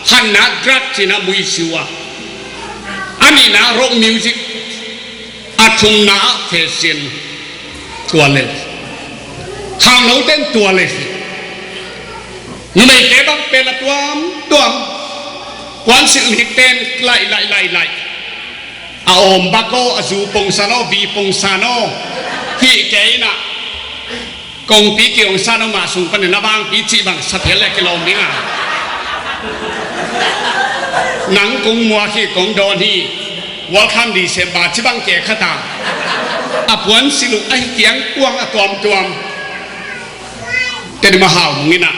khatna drug cina muisiu a, a nihna rock music, a thumna ah fashion tua lel. Khangnote in tua lel hi. Numeite bang pen a tuamtuam, puansilh nikte in laih laih laih laih. A awm bak aw, a zu pongsan aw, vi pongsan aw, hih kei inah kongpi kiongsan aw, mah sung panin a bangpi cih bang saphel le kilawm ding a, nang kong muak hi, kong dawn hi, welcome December ci bang ke khata. A puansilh uh ahi kiang kuang a tuamtuam. Teni ma hau mung inah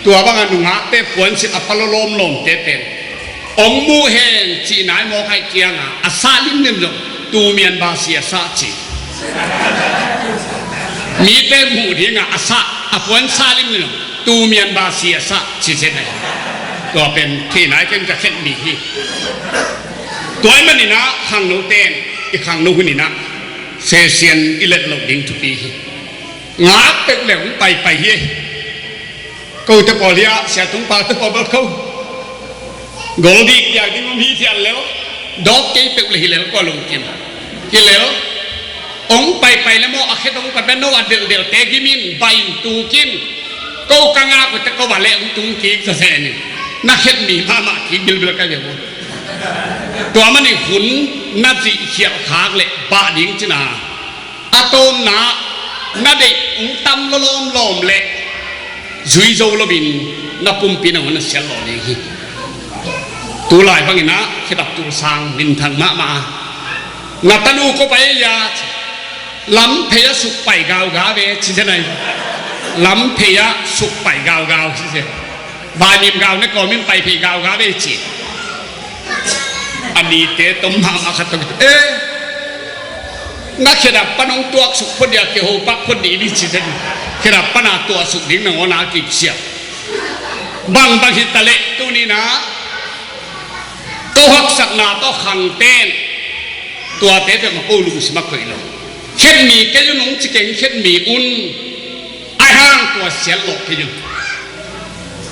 tua banga nungakte puansilh a palo lawmlawmte pen ong muh hen cih nai mawk ahi kianga a sah limlim zong tumian basi a sah ci. Mite muh dinga a sah a puan sah limlim zong tumian basi a sah ci zen ahi. Tua pen thei nai ken ka khen mi hi. Tua ahih maninah khangnote in i khangno huninah fashion i let loh ding thupi hi. Ngak peuh le hong paipai hi. Kote pawl hi-ah siatung pate pawl bel ko gol dik diak ding om hi thian lel. Dawk kei peuh le hi lel kua lungkim hi lel. Hong paipai le maw a khet hong pai pen no a delhdelhte gimin bain tukin ko ka ngak uhte ko va leh hong tung kik zasenin na khet mi mahmah kik bilbil ka hi uh. Tua manin hun na zih khialh khak le bah ding cina a tawmna na deih hong tam lawlawm lawm leh zui zo loin na pumpi nangawn na siat lawh ding hi. Tulai banginah khedap tulsang minthang mahmah a na tanu ko pai a lamphei a sukpai gauga ve ci zenai. Lamphei a sukpai gaugau ci zen. Vainim gau ne kawmin paiphei gauga ve ci. A nite tom mahmah khat tawh e na khedap pan hong tuaksuk phot dia kiho pak phot dih dih ci zen. Khedap pana tuahsuk ding nangawn a kipsiap. Bangbang hitaleh tuninah ko haksatna tawh khangten tuate peuhmah ko lungsim a koih lo. Khetmi kei un hong ci keng, khetmi un. Aihang tua siat lawh kei un.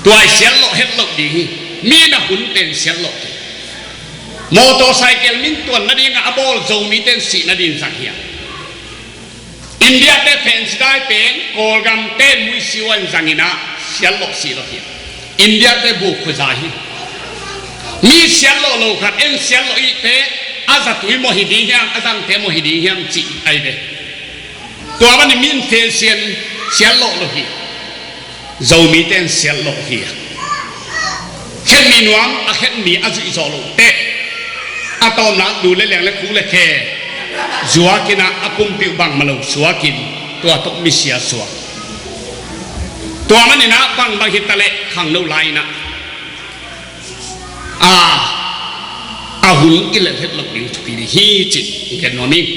Tua i siat lawh het loh ding hi. Mi na hun pen siat lawh kei. Motorcycle min tuan nadinga a bawl Zomite in sih nadin zang hiam? India te phen sidai pen Kawlgam te muisiu an zanginah siat lawh sih lawh hiam? India te buk khuza hi. Mi siat lawh lo khat en siat lawh ihte a zatui maw hi ding hiam, a zangte maw hi ding hiam cih ai ve. Tua manin min fashion siat lawh lo hi. Zomite in siat lawh hi. Khetmi nuam a khetmi a zuih zawh loh teh a tawmna du le leng le khuk le khe zuakinah a pumpi uh bangmah lo suakin tua tawh misia suak. Tua maninah bangbang hitaleh khangno lai-inah a, a hun i lelhet loh ding thupi ding hi cih gen nuam ing.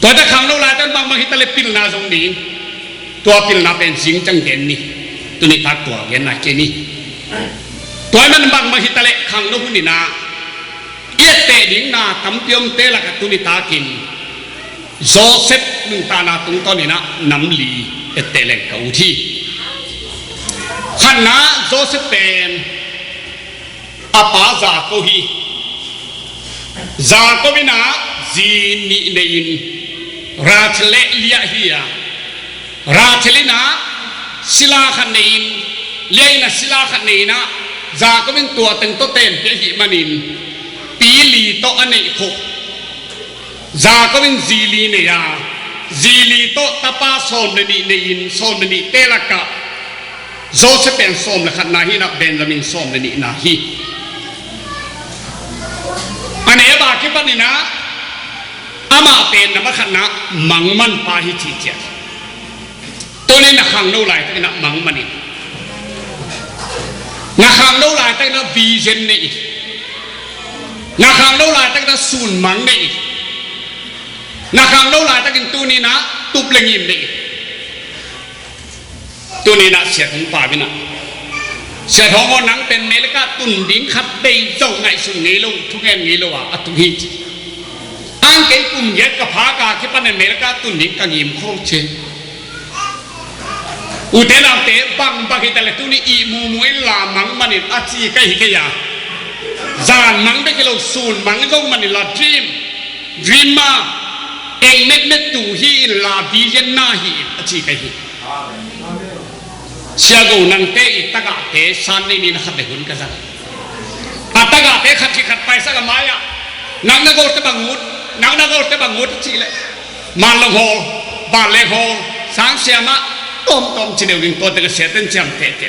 Tuate khangno laite in bangbang hitaleh pilna zong ding. Tua pilna pen zing ciang gen ni. Tuni tak tua gen nai kei ni. Tua ahih manin bangmah hitaleh khangno hun in ah i etteh ding na tampi omte lakah tuni takin Joseph nuntakna tungtawn in ah nam li etteh leng ka ut hi. Khatna, Joseph pen a pa Jakob hi. Jakob in ah zi nih nei-in Rachel le Leah hi a, Rachel in ah sila khat nei-in, Leah in ah sila khat nei-in ah, Jakob in tua teng tawh tenpih ahih manin pi li tawh a neih khop. Jakob in zi li nei a, zi li tawh tapa sawm le nih nei-in, sawm le nihte lakah Joseph pen sawm le khatna hi in ah, Benjamin sawm le nihna hi. A nih a ba kipan in ah amah pen na ma khatna mangman pa hi ci ciat. Tuni na khangno laitak in ah mangman in. Na khangno laitak in ah vision nei in. Na khangno laitak in ah sun mang nei in. Na khangno laitakin tuni na tup le ngim nei in. Tuni na Sia Thawng pau in ah, Sia Thawng aw, nang pen America tun ding khat vei zong ngaihsun ngei lo, thungen ngei lo a, a tung hi ci. Ang kei kum giat ka phak a kipan America tun ding ka ngim khol ci. Ute naute, bangbang hitaleh tuni ihmu mu in la mang manin a ci ka hi kei a. Zan mang bek hi lo, sun mang zong manin la dream, dream ma, eng metmet tu hi in la vision na hi in a ci ka hi. Sia Go, nangte i tagahte san nei ni na khat le hun ka zang. A tagahte khat hi khat paisak a mai-ah, nang na gol te bang ut, nang na gol te bang ut a cih leh, Manlong Hall, Vanleng Hall, Sang Siam ah, tawmtawm ci deuh ding, tua teng a sia ten ciam tete.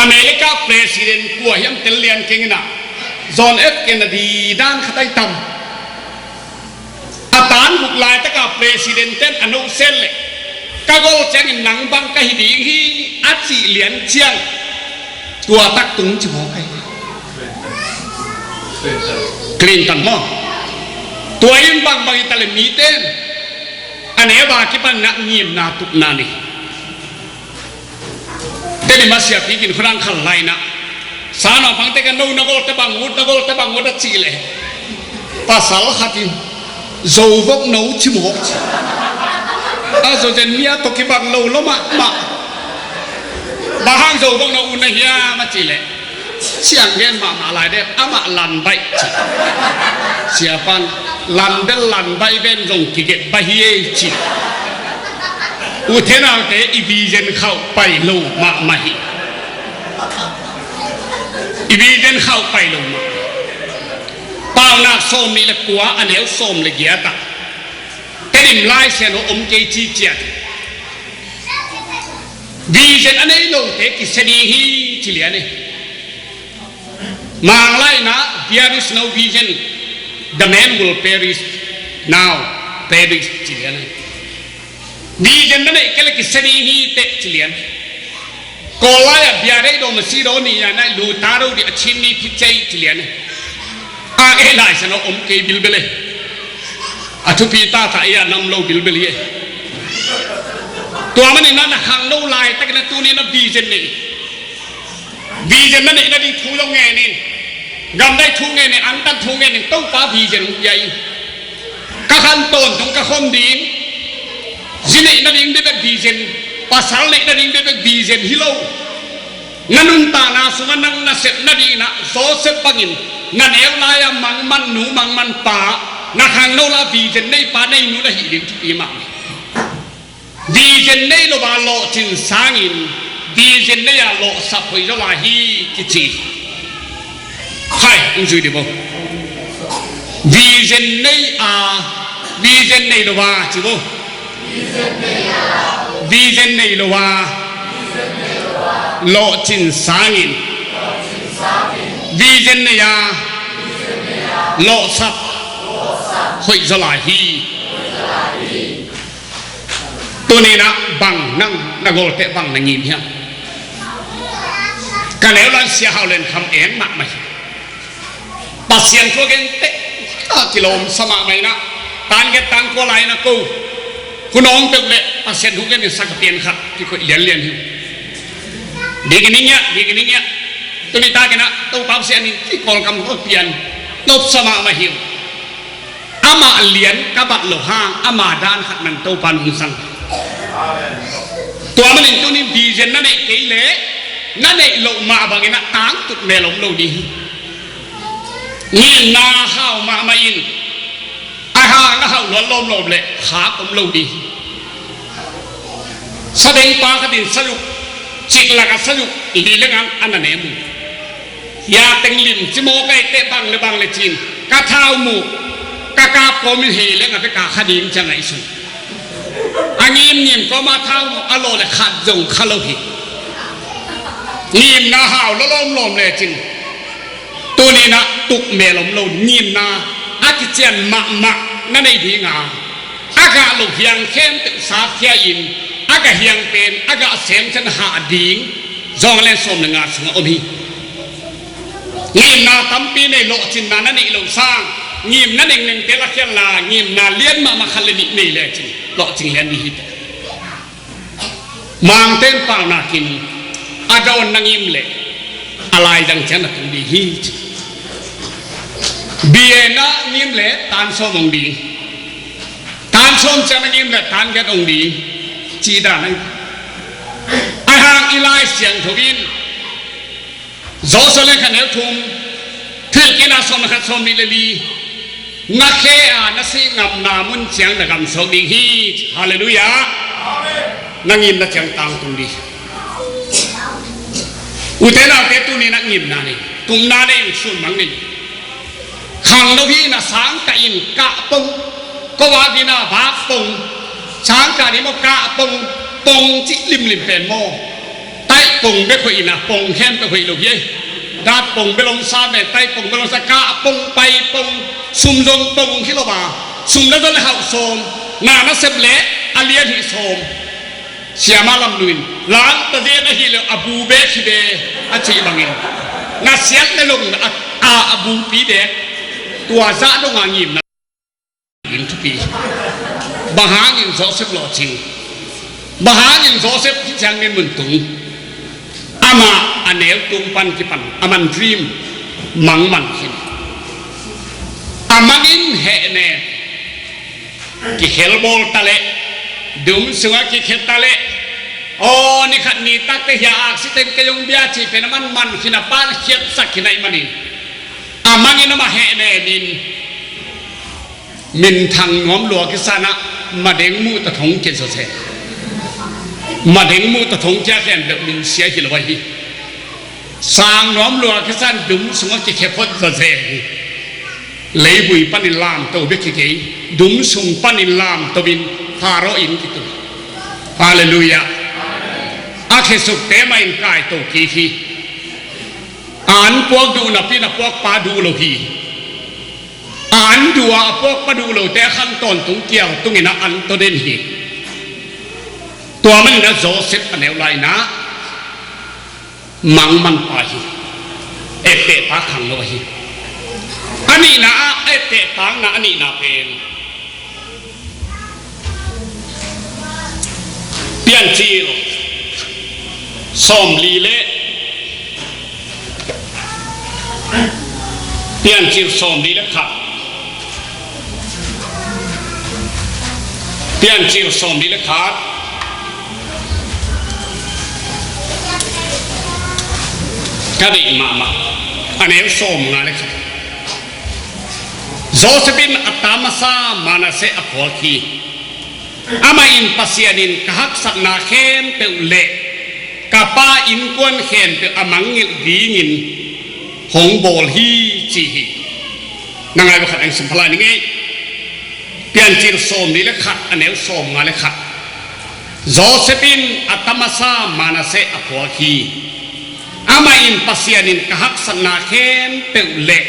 America president kua hiam tel lian keng in ah, John F Kennedy dan khat ai tam. A tan guk laitaka president ten a no sel leh, ka gol ciangin nang bang ka hi ding hi a cih lian ciang, tua tak tung ci mawk ai. Clinton maw? Tua in bangbang hitaleh mite in a neu a kipan in ah ngimna tupna nei. Tedim a siapi kin khudang khal lai in ah, sa no pang te ka no, na gol te bang ut, na gol te bang ut a cih leh, pasal khat in, zo vok no ci mawk ci. A zo zen mi a tawh kibang lo lo mahmah. Bang hang zo vok no ut na hiam a cih leh, siang gen mahmah lai deuh, amah lan baih ci. Siapan, lan bel lan baih ven zong kiget baih hi ei ci. Ute naute, i vision khauh pai lo mahmah hi. I vision khauh pai lo mahmah. Paunak sawm nih le kua, a neu sawm le giat ah, Tedim Lai Siangtho om kei ci ciat. Vision a nei lote kisia ding hi ci lian hi. Manglai in ah, there is no vision, the man will perish, now perish ci lian hi. Vision na neih kei leh kisia ding hi teh ci lian. Kawl lai ah bia deih daw masi daw ni a, na lu ta daw dih a cin ni phi cei ci lian. A ei Lai Siangtho om kei bilbel e. A thupi tata ei a nam lo bilbel hi e. Tua manin na, na khangno laitakin ah tuni na vision nei. Vision na neih nading thu zong ngen in. Gamdai thu ngen in, antan thu ngen in, Topa vision hong pia in. Ka khan tawntung ka khom ding. Zi neih nading bekbek vision, pasal neih nading bekbek vision hi lo. Na nuntakna sungah nang na sep nading in ah Joseph bangin, na neu lai-a mangman nu mangman pa, na khangno lai vision nei pa nei nu na hih ding thupi mahmah. Vision nei lo a lawhcin sangin, vision nei a lawhsap hoih zaw lai hi kici. Khai, hong zui dih bo. Vision nei a, vision nei lo a ci bo. Vision nei lo a lawhcin sangin, vision nei a lawhsap hoih zaw lai hi. Tuni in ah bang nang na gol teh bang na ngim hiam? Ka neu lai-in Sia Hau Lian Kham eng mahmah hi. Pasian thu a gen teh a kilawm sa mahmah in ah, tan giat tan kua lai-in ah ko hun a hong peuh leh Pasian thu gen in sa ka pian kha kikoih lianlian hi. Dikini ngiah, dikini ngiah. Tuni takin ah Topa Pasian in kikawlkam ko pian nopsa mahmah hi uh. Amah lian ka bat loh hang ama dan khat man Topa nungzang. Tua manin tunin vision na neih kei leh na neih loh mah bangin ah tangtut mel om lo ding hi. Ngimna hau mahmah in a hang a hauh luat lawmlawm leh khak om lo ding hi. Sabengpa khat in sayuk, ciklak a sayuk li lengah a na nem uh. Hia teng lim ci maw, ka etteh bang le bang le cin ka thau muh, ka kap kawmin hei lengah bek a kha ding ciang a i sun. A ngimngim kawma thau muh a law le khat zong kha lo hi. Ngimna hau lua lawmlawm lecin tuninah tuk mel om lo, ngimna a kician mahmah na nei dinga a gah loh hiang khempeuh sakkhia in a gah hiang pen a gah semcian hah ding Johan lian sawm le nga sungah om hi. Ngimna tampi nei, lawhcinna na neih loh sang ngimna nengnengte lakhiatla ngimna lian mahmah khat le nih nei lecin lawhcing lian ding hi. Mangte in paunakin a dawn na ngim leh a laidang ciang na tung ding hi ci. Biena ngim leh tan sawm hong ding, tan sawm ciang na ngim leh tan giat hong ding ci dan ahi. A hang i Lai Siangtho in Joshua lian khat neu thum, Thuhilhkikna sawm le khat, sawm nih le li, na khe a na sih ngamna mun ciang na gamsuak ding hi. Halleluiah. Na ngimna ciang tangtung ding. Ute naute, tuni na ngimna nei, tupna nei, sun mang nei. Khangno hi na sangkah in kah pong, ko a dina bak pong, sangkah ni maw kah pong, pong cih limlim pen maw? Taih pong bek hoih ina, pong khempeuh hoih lo hi ei. Dat pong bek lomsa pen, taih pong bek lomsa, kah pong, pai pong, sum zong pong hi lo a, sum na zon le hauh sawm, na na sep le a lian hi sawm. Siama lam nuin lang ta zen ahih leh a bu bek hi ve a cih bangin na siat le long a, a, a bupi bek tua zah donga ngimna in thupi. Bang hangin Joseph lawhcing? Bang hangin Joseph hih ciangin mun tung? Amah a neu tung pan kipan a man dream mang man khin. A mangin hehnem, kikhelbawl ta leh, dum sungah kikhe ta leh, aw, ni khat ni takte hia aksi teng kei hong bia cih pen a man man khin a pan khiatsak khin ahih manin a mangin amah hehnemin minthang nuam lua kisan ah madeng muh ta thong kia zawzen. Madeng muh ta thong kia khempeuh min sia hi lo ahi. Sang nuam lua kisan dum sungah kikhe phot zawzen hi. Leivui panin lamto bek hi kei, dum sung panin lamto in Pharaoh in kitu. Halleluiah. A khesukte mah in kaito kik hi. A an puak duh napi na puakpa duh lo hi. A an duh a, a puakpa duh lote a khan tawntung kial tungin a an tawden hi. Tua manin a Joseph a neu laina mangmanpa hi. Ettehpa khangno ahi. A nihna ah a ettehtakna a nihna pen Piancil sawmli le, Piancil sawmli le khat. Piancil sawmli le khat. Ka deih mahmah. A neu sawmnga le khat. Joseph in a ta masa Manasseh a phuak hi. Amah in, Pasian in ka haksatna khempeuh le ka pa innkuan khempeuh a mangngilh dingin hong bawl hi, ci hi. Na ngai lo khat eng sim phalai ning ei. Piancil sawmli le khat, a neu sawmnga le khat. Joseph in a ta masa Manasseh a phuak hi. Amah in, Pasian in ka haksatna khempeuh le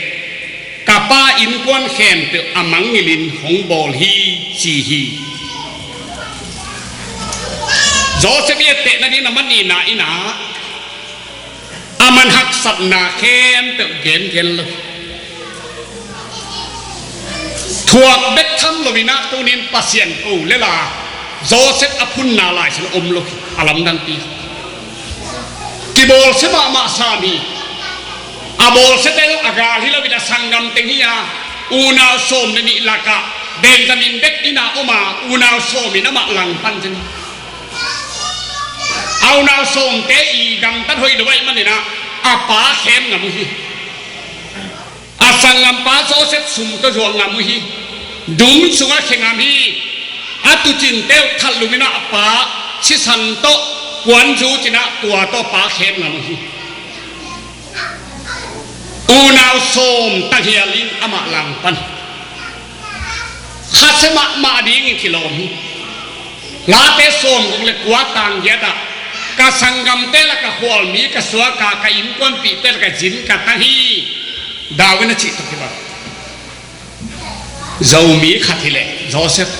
ka pa innkuan khempeuh a mangngilhin hong bawl hi, ci hi. Joseph i ettehna ding a man nihna in ah a man haksatna khempeuh gengen lo. Thuak bek tham lo in ah tunin Pasian ko le la Joseph a phunna lai sin om lo hi a lamdangpi. Kibawlsia mahmah sam hi. A bawlsiate zong a gal hi lo in a sanggam teng hi a, unau sawm le nih lakah Benjamin bek in a om a, unau sawm in amah langpan zen. A unau sawmte i gamtat hoih lo ahih manin a, a pa khem ngam uh hi. A sanggampa Joseph sum tawh zuak ngam uh hi. Dum sungah khia ngam hi. A tuucinte uh thatlum in a, a pa sisan tawh puanzu cin a, tua tawh a pa khem ngam uh hi. Unau sawm tanghial in amah langpan. Khasia mahmah dingin kilawm hi. Late sawmguk le kua tang giat ah, ka sanggamte lak ah khualmi ka suak a, ka innkuanpihte lak ah zin ka tang hi. David a cih tawh kibang. Zomi khat hi leh Joseph,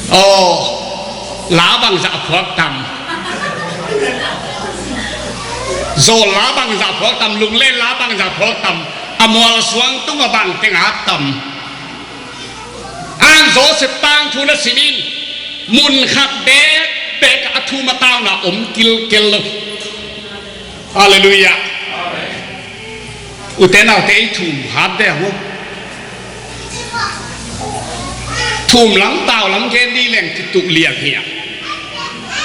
aw, la bangzah phuak tam? Zawl la bangzah phuak tam? Lunglen la bangzah phuak tam? A mualsuang tungah bang teng at tam? Ang Joseph tangthu na sim in, mun khat bekbek a thum a tauna om kilkel lo. Halleluiah. Ute naute, ei thum hat deh hang uh. Thum lam tau lam gen dih leng kituh liang hi a,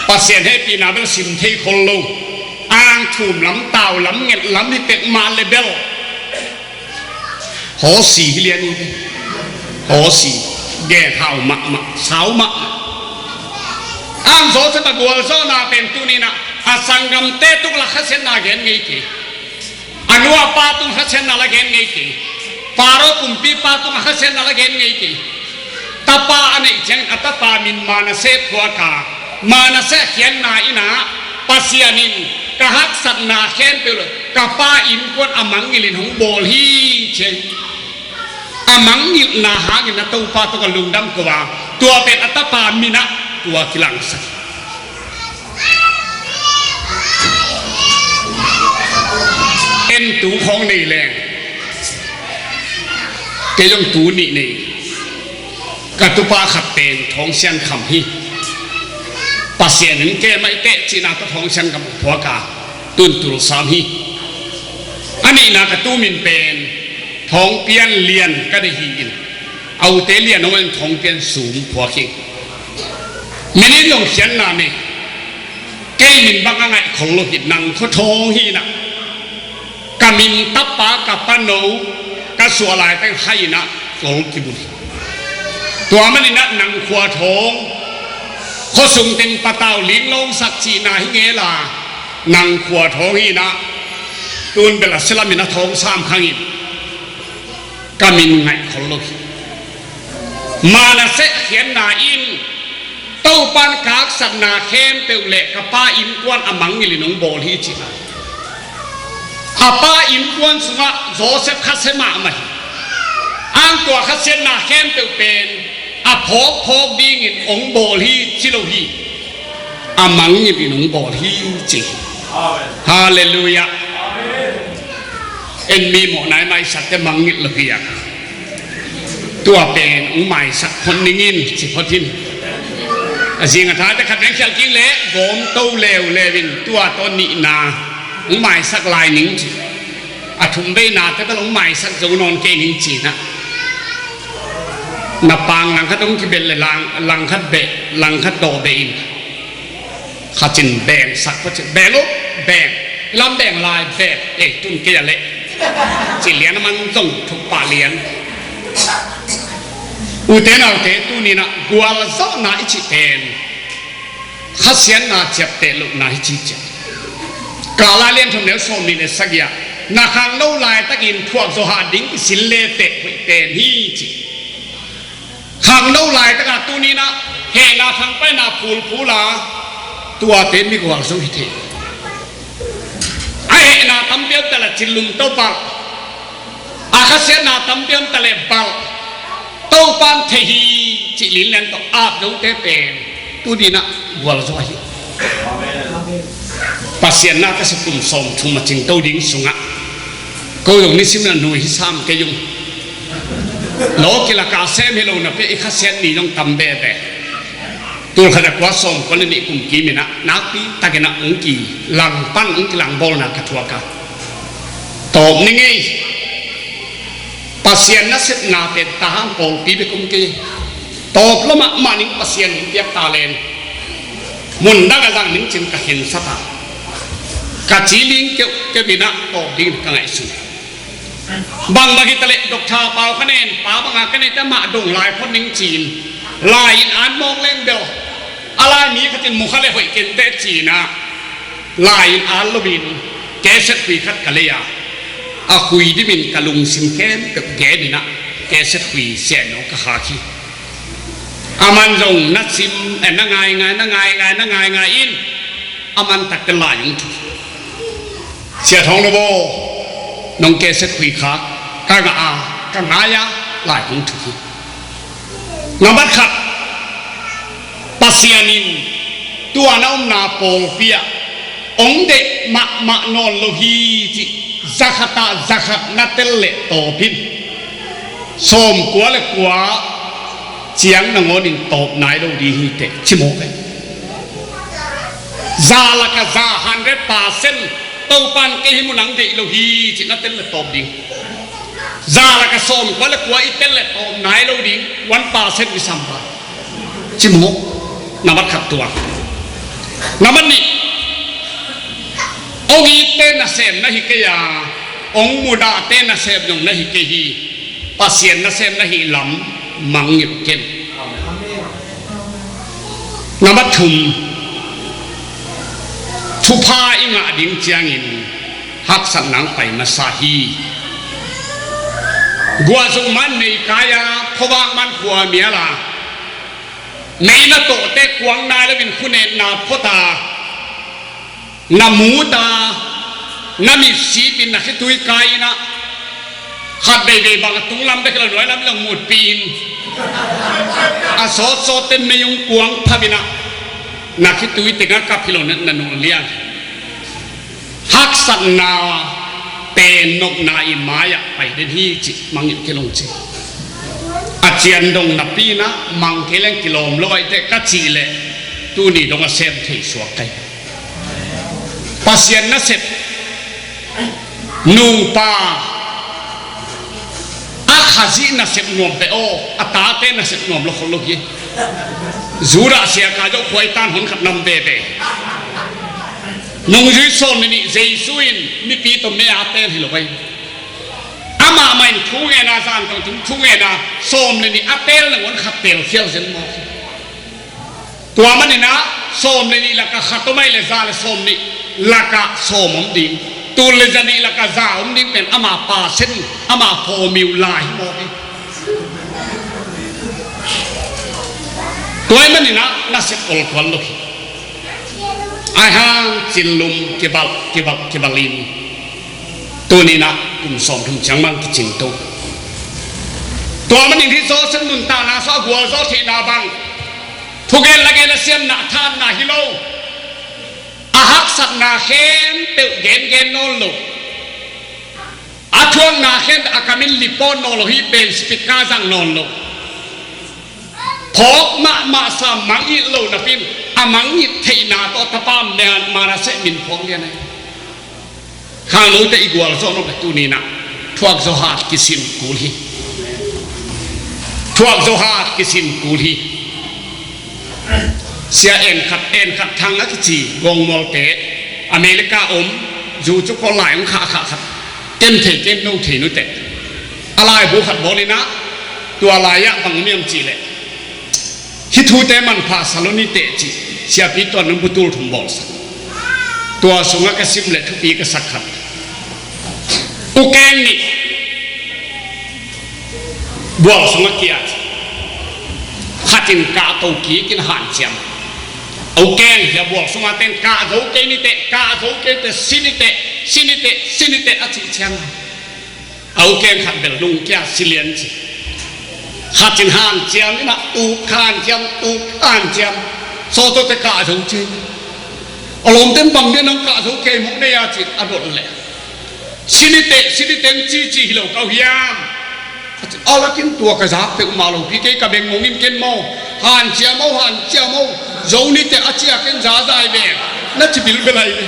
Pasian hehpihna bel sim thei khol lo. Ang thum lam tau lam nget lam hi pek mah le bel Hawsi hi lian hi ve. Hawsi. Gen hau mahmah, sau mahmah. Ang Joseph a gualzawhna pen tuni-in ah a sanggamte tung la khasiatna gen ngei kei. A nu a pa tung khasiatna la gen ngei kei. Pharaoh kumpipa tung a khasiatna la gen ngei kei. Tapa a neih ciangin a tapa min Manasseh phuak a, Manasseh a khiatna in ah Pasian in ka haksatna khempeuh le ka pa innkuan a mangngilh in hong bawl hi ci. A mangngilhna hangin a Topa tawh ka lungdam ko a, tua pen a tapa min ah tua kilangsak. En tu khawng nei leng, kei zong tu nih nei. Ka tupa khat pen Thawng Sian Kham hi. Pasian in kem mah teh cihna tawh Thawng Sian Kham phuak a, tun Tulsa om hi. A nihna ka tu min pen Thawng Pian Lian ka deih hi in, a ute Lian om in Thawng Pian Sum phuak hi. Min in zong khiatna nei. Kei min bang a ngaih khol lo hi, Nang Khua Thawng hi in ah. Ka min tapa ka pano ka suah laitak hai in ah kol kibulh hi. Tua manin ah Nang Khua Thawng, khuasung teng patau linglawngsak cihna hi ngel a, Nang Khua Thawng hi in ah, tun bel a silam in a thawng sam khang in, ka min ngaih khol lo hi. Manasseh khiatna in Topan ka haksatna khempeuh le ka pa innkuan a mangngilh in hong bawl hi ci a. A pa innkuan sungah Joseph khasia mahmah hi. Ang tua khasiatna khempeuh pen a phawkphawk dingin hong bawl hi ci lo hi. A mangngilh in hong bawl hi ci. Halleluiah. En mi mawhna i maisakte mangngilh lo hi a. Tua pen hong maisak phot ning in ci phot in. A zing a thate khat veng khial kik leh gawm to leuleu in tua tawh nihna hong maisak lai ning ci. A thum veinate bel hong maisak zo nawn kei ning ci in ah. Na pang langkhat hong kibel le lang, langkhat beh, langkhat dawh beh in. Khat in bengsak kua ci, beng uh, beng. Lam beng lai, beng. Eh, tun kei a leh. Ci lian a man zong thuk pah lian. Ute naute, tuni-in ah gualzawhna i cih pen khasiatna ciapteh lohna hi ci ciang. Kah Lai Lian thum neu sawm nih le sagih ah, na khangno laitakin thuakzawh hah ding i sin le teh hoih pen hi ci. Khangno laitak a tuni-in ah hehna thangpaihna phulphul a, tuate migual zo hi thei. A hehna tampi om ta leh cillum tawh balh, a khasiatna tampi om ta leh balh, Topan thei hi cih linlen tawh ap zote pen tuni-in ah gualzo hi. Pasian na ka sep kum sawmthum a cingto ding sungah ko zong nisim na nui hi sam kei ung. Law kilaka sem hi lo na pia i khasiat ni zong tam bebe. Tulkhat a kua sawm kua le nih kum kim in ah nakpi takin ah hong kilang pan hong kilang bawlna ka thuak a. Tawp ni ngei. Pasian nasepna pen ta hang pawlpi bek om kei. Tawp lo mahmah ning Pasian hong piak ta len. Mun dang a zang ning cin ka khensa ta. Ka ci ling keuhkeuh in ah tawp ding ka ngaihsun. Bangbang hi ta leh Doctor Pau ka nen, pa banga ka nen ta mah dong lai phot ning ci-in lai-in an mawk leng bel a lai mi khatin mu kha le hoih kenteh ci-in ah lai-in an loin keset khui khat ka lei a, a khui dimin ka lungsim khempeuh gen in ah keset khui siaino ka khak hi. A man zong na sim, eh, na ngaingai, na ngaingai, na ngaingai in a man takte lai hong thu. Sia Thawng Lo baw, nong keset khui kha, ka ngah a, ka ngai a, lai hong thu hi. Nambat khat, Pasian in tua na omna pawlpi ah hong deih mahmah nawn lo hi cih zakhat ah zakhat na tel leh tawp in. Sawmkua le kua ciang nangawn in tawp nai lo ding hi teh ci mawk e. Za lakah za hundred percent Topa'n kei hih mun ah hong deih lo hi cih na tel le tawp ding. Za lakah sawmkua le kua i tel le tawp nai lo ding, one percent i sam pa. Ci mawk. Nambat khat tua. Nambat nih, hong itte nasem na hi kei a, hong mudahte nasem zong na hi kei hi. Pasian nasem na hih lam mangngilh ken. Nambat thum, thupha i ngah ding ciangin haksatna hong pai masa hi. Guah zong man nei kai a, khuavak man khua mial a, mei na tawhte kuang nai loin khunetna phot a, na mut a, na mitsip in na khitui kai in ah, khat veivei bang a tunglam bek hi lo, nuailam hi lo mutpih in, a sawtsawt ten mei hong kuang phap in ah, na khitui teng a kap hi lo na, na nung lian. Haksatna pen nopna i mai-ah pai den hi cih mangngilh kei lo ci. A cian dong napi in ah mang kei leng kilawm lo ahih teh ka cih leh tuni dong a sem thei suak kei. Pasian nasep, nupa a Khazih nasep nuam peuh aw, a tate nasep nuam lo khol lo hi. Judah sia ka zoh khuai tan hun khat nam veve. Nungzui sawm le nih Jesu in mipi tawh mei a teel hi lo ei. Amah mah in thu ngen a, zan tawh thu ngen a, sawm le nih a teel nangawn khat teel khial zen mawk hi. Tua manin ah sawm le nih lakah khat om ahih leh za le sawm nih lakah sawm om ding, tul le za nih lakah za om ding pen ama percent, ama formula hi mawk hi. Tua ahih manin ah nasep olkuan lo hi. Ahih hang cinlum kibalh kibalh kibalh in tuni in ah kum sawmthum ciang bang kicing to. Tua manin hih Joseph nuntakna sung a gualzo theihna bang thugen lagen a siamna thanna hi lo. A haksatna khempeuh gengen nawn lo. A thuakna khempeuh a kamin lipawt nawn lo, hih pen speaker zang nawn lo. Phawk mahmah sa, mangngilh lo napi in a mangngilh theihna tawh a tapa Manasseh min phawk lian ahi. Khangnote i gualzawh nop le tuni in ah thuakzawh hat kisin kul hi. Thuakzawh hat kisin kul hi. Sia En Khat, En Khat Thang a kici gawngmualte America om, zu cu kawl lai hong khahkhah khat, ken thei ken no thei nuteh a laibu khat bawl in ah, tua lai-ah bang om hiam cih leh, hih thute manpha sa lo ni teh cih siapi tuan nung butul thum bawlsak. Tua sungah ka sim le thupi ka sak khat. U keng nih bual sungah kiat. Khat in kah to kik in hanciam. U keng hia bual sungah ten kah zo kei ni teh, kah zo kei teh, si ni teh, si ni teh, si ni teh a cih ciang a, a u keng khat bel lungkia si lian ci. Khat in hanciam in ah tuk hanciam, tuk hanciam. Sawtawte kah zo ci. A lawmten bang dia nang kah zo kei mawk nei a cin a dot leh, si ni teh, si ni teh ci ci hi lo kau hiam? A lakin tua ka zak peuhmah lopi kei ka beng ngongin ken maw, hanciam o, hanciam o, Zo nite a ciah ken zazai ve, na ci bilbel ai ve.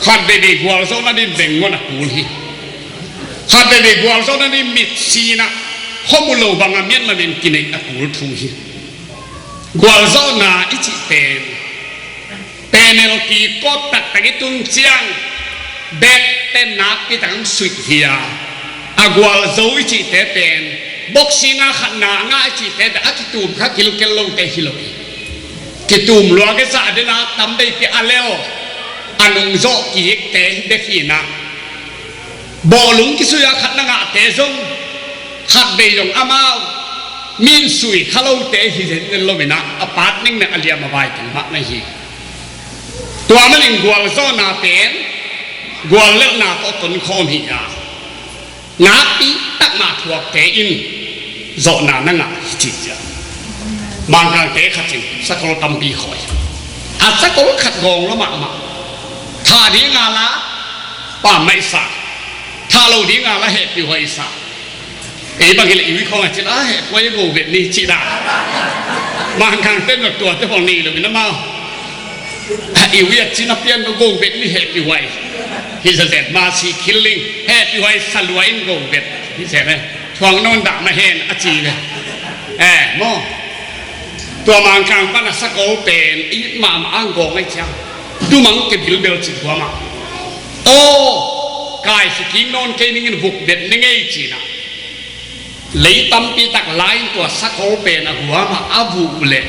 Khat veivei gualzawhna din beng ngon a kul hi. Khat veivei gualzawhna din mitsinah khuamu lo banga miatmah min kineih a kul thu hi. Gualzawhna i cih pen penalty kawp taktak i tun ciang bek pen nakpi tak ang suih hi a, a gualzo i cihte pen boxing a khatna a ngah i cihte pen a kitum kha kilkel lote hi lo hi. Kitum luak i zah dena tam bei pi a lel a nungzawh kikte hi bek hinah bawhlung kisui a khat na ngahte zong khat bei zong amau min sui kha lote hi zenzen lo inah a pat ningna a liam a vai teng mah na hi. Tua manin gualzawhna pen guallelhna tawh tonkhawm hi a, nakpi takmah thuakte in zawhna na ngah hi ci ciah. Mangkangte khat in sakol tampi khawi a, sakol khat gawng lo mahmah. Thah dinga la pammaihsa, thah lo dinga la hehpihhuaisa. Ei bang hileh iwi khawng a cin a hehpihhuai a go vet ni cih dah. Mangkangte na tuate hong nei lo in amau iwi a cin a pian lo go vet ni hehpihhuai. Hi zazet ma si killing hehpihhuai salua in go vet. Hi zet eh thuang nawn dah mah hen a ci ve. Eh maw. Tua Mangkang pan a sakol pen it mahmah ang gawng ai ciang dumang ke bilbel cih guamah. Aw, kai si king nawn kei ningin vuk vet ni ngei cinah lei tampi tak lai-in tua sakol pen a guamah a vuh uh leh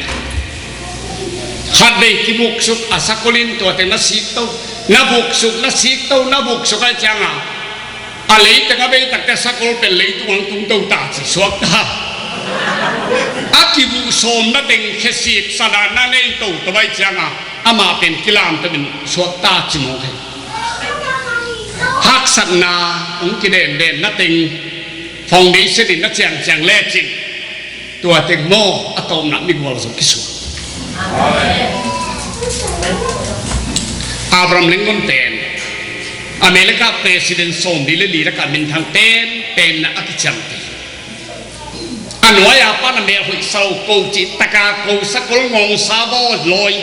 khat vei kivuksuk a sakol in tuate na sikto, na vuksuk, na sikto, na vuksuk ai cianga a leiteng a veitakte sakol pen leitung ang tungto ta ci suakta. A kivuh sawm na teng khesik sadan na nei toto vai cianga amah pen kilamto in suakta ci mawk hi. Haksatna hong kidenden na teng foundation in na ciangciang lecin tua teng maw a tawpna migual zo kisuak. Abraham Lincoln pen America president sawm li le li lakah minthang penpenna a kiciamte. A nuai a pan a mel hoih sau ko cih taka ko sakol ngawngsa vaw lawi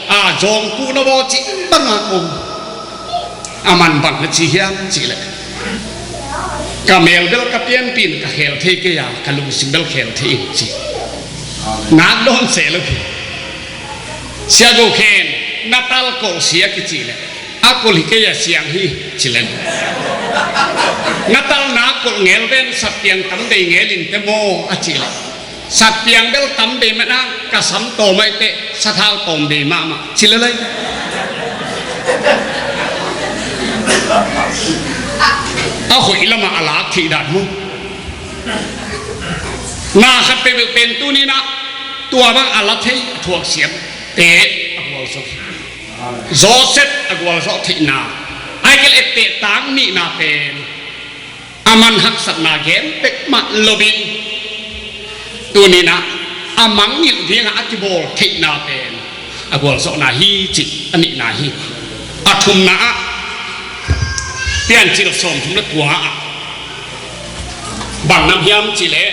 a zawngkuhna vaw cih banga ko. A man bang na ci hiam cihleh ka mel bel ka pianpin ka khel thei kei a ka lungsim bel khel thei in ci. Nak dawn se lo hi. Sia go khen na tal kolh sia kicihleh a kolh hi kei a siang hi cileng. Na tal nak kolh ngel ven satpiang tam dei ngel in te maw a cihleh satpiang bel tam dei mena ka sam tawm aite sathau tawm dei mahmah cilelei. A hoih lamah a lak theih dan mu. Na khat peuhpeuh pen tuninah tua bang a la thei a thuaksiam te a gualzawh. Joseph a gualzawh theihna a ikel etteh tang nihna pen a man haksatna gen pek mah loin tuninah a mangngilh dingah a kibawl theihna pen a gualzawhna hi cih a nihna hi. A thumna ah Piancil sawmthum le kua ah bang nam hiam cihleh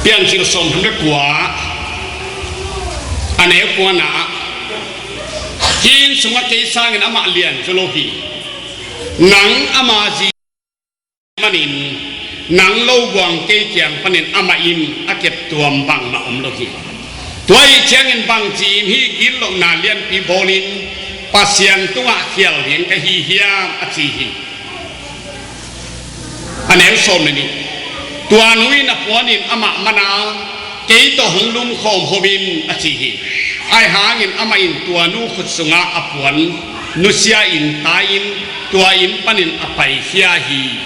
Piancil sawmthum le kua a neu kuana ah kin sungah kei sangin amah lian zo lo hi. Nang ama zi manin nang lo buang kei kiang panin amah in a keptuam bangmah om lo hi. Tua ih ciangin bangci in hih gitlohna lianpi bawlin Pasian tungah khial ding ka hi hiam a ci hi. A neu sawm le nih. Tua nu in a puanin amah mana kei tawh hong lumkhawm homin a ci hi. Ahi hangin amah in tua nu khut sungah a puan nusia in tai-in tua inn panin a paikhia hi.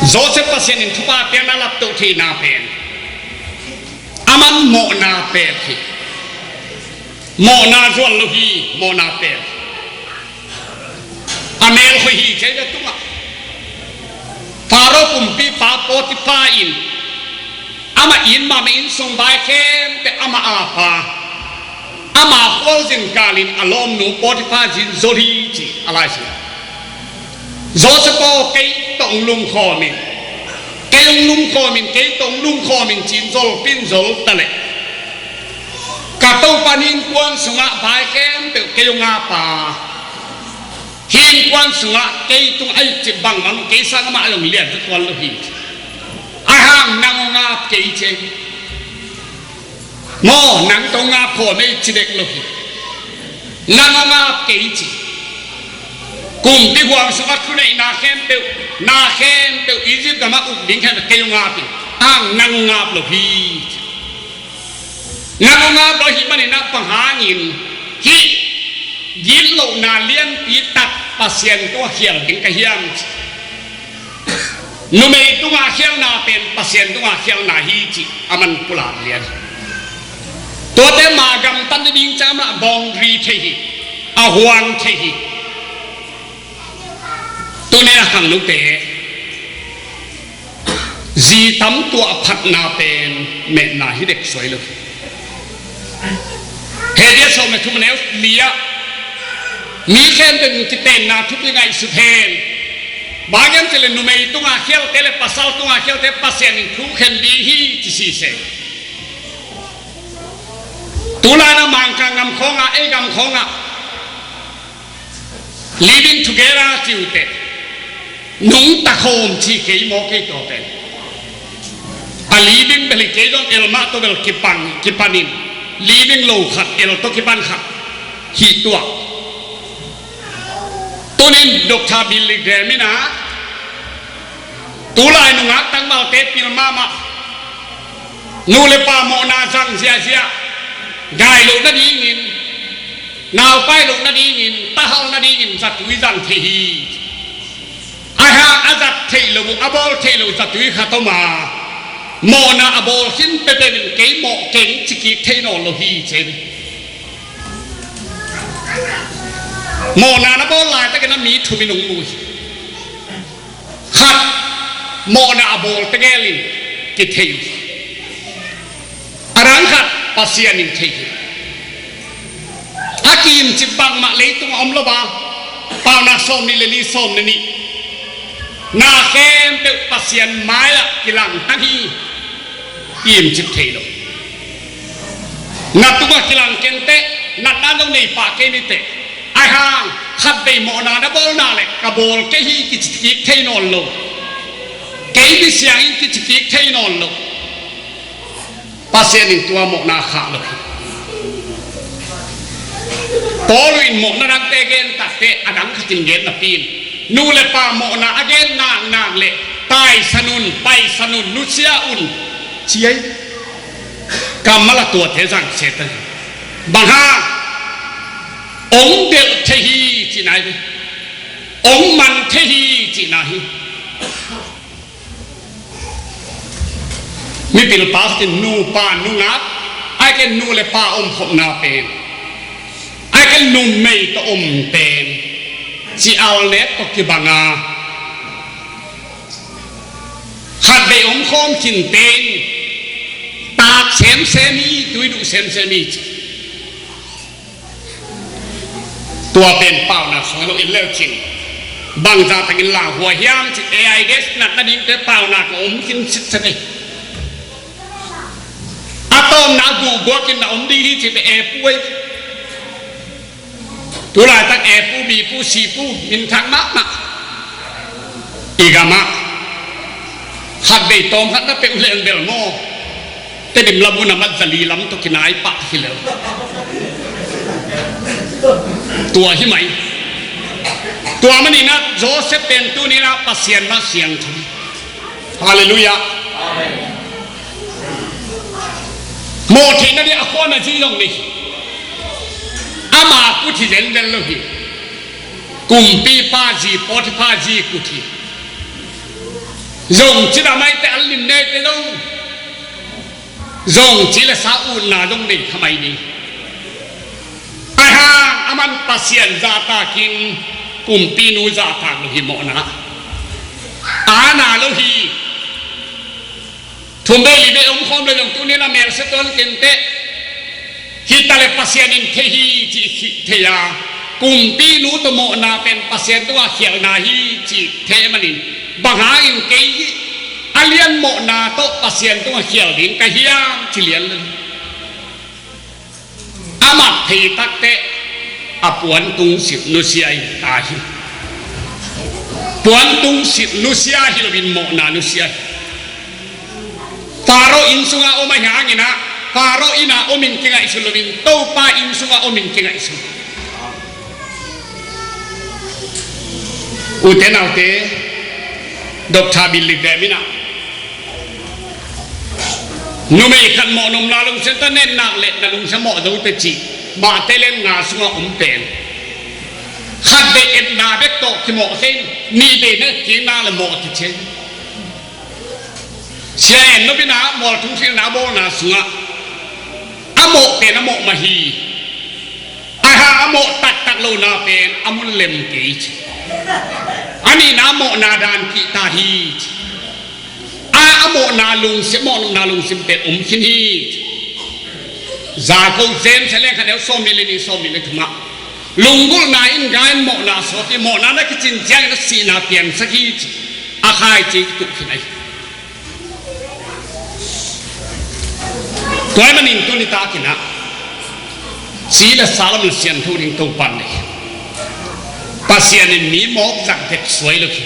Joseph Pasian in thupha pian a laptoh theihna pen a man mawhna pek hi. Mawhna zual lo hi, mawhna pek. A mel hoih hi kei ve tungah Pharaoh kumpipa Potiphar in a Amah in mahmah, inn sung vai khempeuh amah a pa, ama khualzin kalin a lawmnu Potifar zi in zol hi ci a Lai Siangtho. Josef aw, kei tawh hong lumkhawm in, kei hong lumkhawm in, kei tawh hong lumkhawm in ci-in zolpih in zol ta leh, ka Topa, hih innkuan sungah vai khempeuh kei hong ap a, hih innkuan sungah kei tung a it cih bangmah kei sang amah zong lian za tuan lo hi. Ahi hang nang hong ap kei ci. Maw, nang tawh hong ap khawm ei ci dek lo hi. Nang hong ap kei ci. Kumpi huang sungah thuneihna khempeuh, na khempeuh, Egypt gamah uk ding khempeuh kei hong ap in, ahi hang nang hong ap lo hi. Nang hong ap lo ahih manin ah, bang hangin hih gitlohna lianpi tak Pasian tungah khial ding ka hiam? Numei tungah khialna pen Pasian tungah khialna hi cih a man pulak lian. Tuate mah gamtat nading ciang amah boundary thei hi, a huang thei hi. Tuni a khangnote, zi tam tuah phatna pen metna hi dek suai lo. Hebru sawm le thum, a neu li ah, mi khempeuh in kitenna thupi ngaihsut hen. Bang hiam cih leh numei tungah khialte le pasal tungah khialte Pasian in thukhen ding hi ci siseh. Tulai-in ah Mangkang gam khawngah, ei gam khawngah living together ci uh teh, nungta khawm ci kei maw, kei tua pen. A living bel hi kei zong, el mah tawh bel kipan, kipanin, living lo khat, el tawh kipan khat hi tuak. Tunin Doctor Billy Graham in ah, tulai nungak tangvalte pil mahmah, nu le pa mawhna zang ziahziah, gai loh nadingin, naupai loh nadingin, tahal nadingin zatui zang thei hi. Ahi hang a zat theih loh uh, a bawl theih loh zatui khat om a, mawhna a bawl khin peuhpeuh in kei mawh keng ci kik thei nawn lo hi ci hi. Mawhna na bawl laitakin ah mi thum in hong mu hi. Khat, mawhna a bawl tegel in kithei uh hi. A dang khat, Pasian in thei hi. A kiimcip bangmah leitung a om lo a, Paunak sawm nih le li, sawm le nih, na khempeuh Pasian mai-ah kilangtang hi. Kiimcip thei lo. Na tungah kilang kenteh, natna dong nei pah kei niteh. Ahi hang khatvei mawhna na bawlna le, ka bawl kei hi kici kik thei nawn lo. Kei mi siang hi kici kik thei nawn lo. Pasian in tua mawhna khah lo hi. Paul in mawhna dangte gen takteh, a dang khatin gen napi in, nu le pa mawhna a gen naknak le, taisan un, paisan un, nusia un, ci hi. Kammal a tuate zang se ta hi. Bang hang? Hong delh thei hi cihna hi. Hong man thei hi cihna hi. Mipil pa khat in nupa nungak, ahih kei leh nu le pa omkhopna pen, ahih kei leh numei tawh om pen, ci alnet tawh kibang a, khatvei omkhawm khin pen, tak semsem hi, tui duh semsem hi ci. Tua pen paunak sung lo in leu cin, bangzah takin lang huai hiam cih, AIDS natna dingte paunak a om khin sitset hi. A tawpna a guhguak in na om ding hi cih pen A pu hi. Tulaitak A pu, B pu, C pu, minthang mahmah. I gamah khatvei tawm khat na peuh leng bel maw, Tedim lam hun a mat zali lam tawh kinai pah hi lo. Tua hi mai. Tua manin ah Josef pen tuni-in ah Pasian mah siangtho. Halleluiah. Mawh theihna ding a khuan a zi zong nei hi. Ama kut hi zenzen lo hi. Kumpipa zi, Potifar zi kut hi. Zong cidam aite, an lim neite zong, zong ci le sa utna zong nei kha mai ding. Ahi hang aman Pasian zahtakin, kumpinu zahtak lo hi mawhna. Ana lo hi. Thum vei li vei om khawm le zong tuni-in a mel se tuan kei inteh. Hi ta le Pasian in thei hi cih thei a, kumpinu tawh mawhna pen Pasian tungah khialhna hi cih thei manin, bang hangin kei hi a lian mawhna tawh Pasian tungah khial ding ka hiam ci lian lo. A mat thei takteh a puantung sit nusia in ta hi. Puantung sit nusia hi loin mawhna nusia hi. Faro inn sungah om ahi hangin ah, Faro inn ah om in kingaihsun loin Topa inn sungah om in kingaihsun. Ute naute, Doctor Billy Graham in ah, numei khat mawh nopna lungsim tawh na et nak leh na lungsim mawh zo teh cih, Mate lian nga sungah om pen. Khat vei etna bek tawh kimawh kei, nih vei na et kik nak leh mawh teh ci. Sia En nop in ah mualthum silna bawlna sungah, a mawh pen a mawh mah hi. A ha a mawh taktak lohna pen a mun lem kei ci. A nihna a mawhna dan kihta hi ci. A, a mawhna lungsim, mawhna lungsim pen om khin hi ci. Jakob James a lian khat neu sawmnih le nih, sawmnih le thumah, lunggulhna in gai in mawhna sawt hi, mawhna na kicin ciangin a sihna piangsak hi ci. A khaici kituh khin ahi. Tua ahih manin tuni takin ah, ci le sa lam le siangtho ding Topa in nei. Pasian in mi mawk zang tek suai lo hi.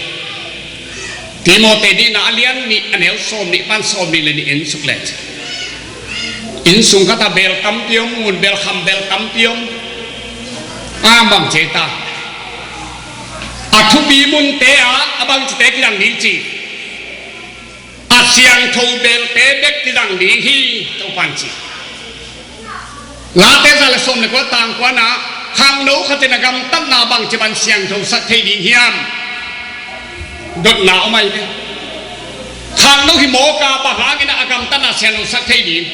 Timote nihna a lian nih a neu sawmnih pan sawmnih le nih en suk leh ci. Inn sung khat ah bel tampi om, ngun bel kham bel tampi om. A bang ci ta. A thupi munte ah a bang cite kizang ding ci. A siangtho belte bek kizang ding hi, Topa in ci. Late za le sawm le kua tang kuana, khangno khat in a gamtatna bangci bang siangthosak thei ding hiam? Dotna om ahi ve. Khangno hi mawk a, bang hangin a gamtatna siangthosak thei ding?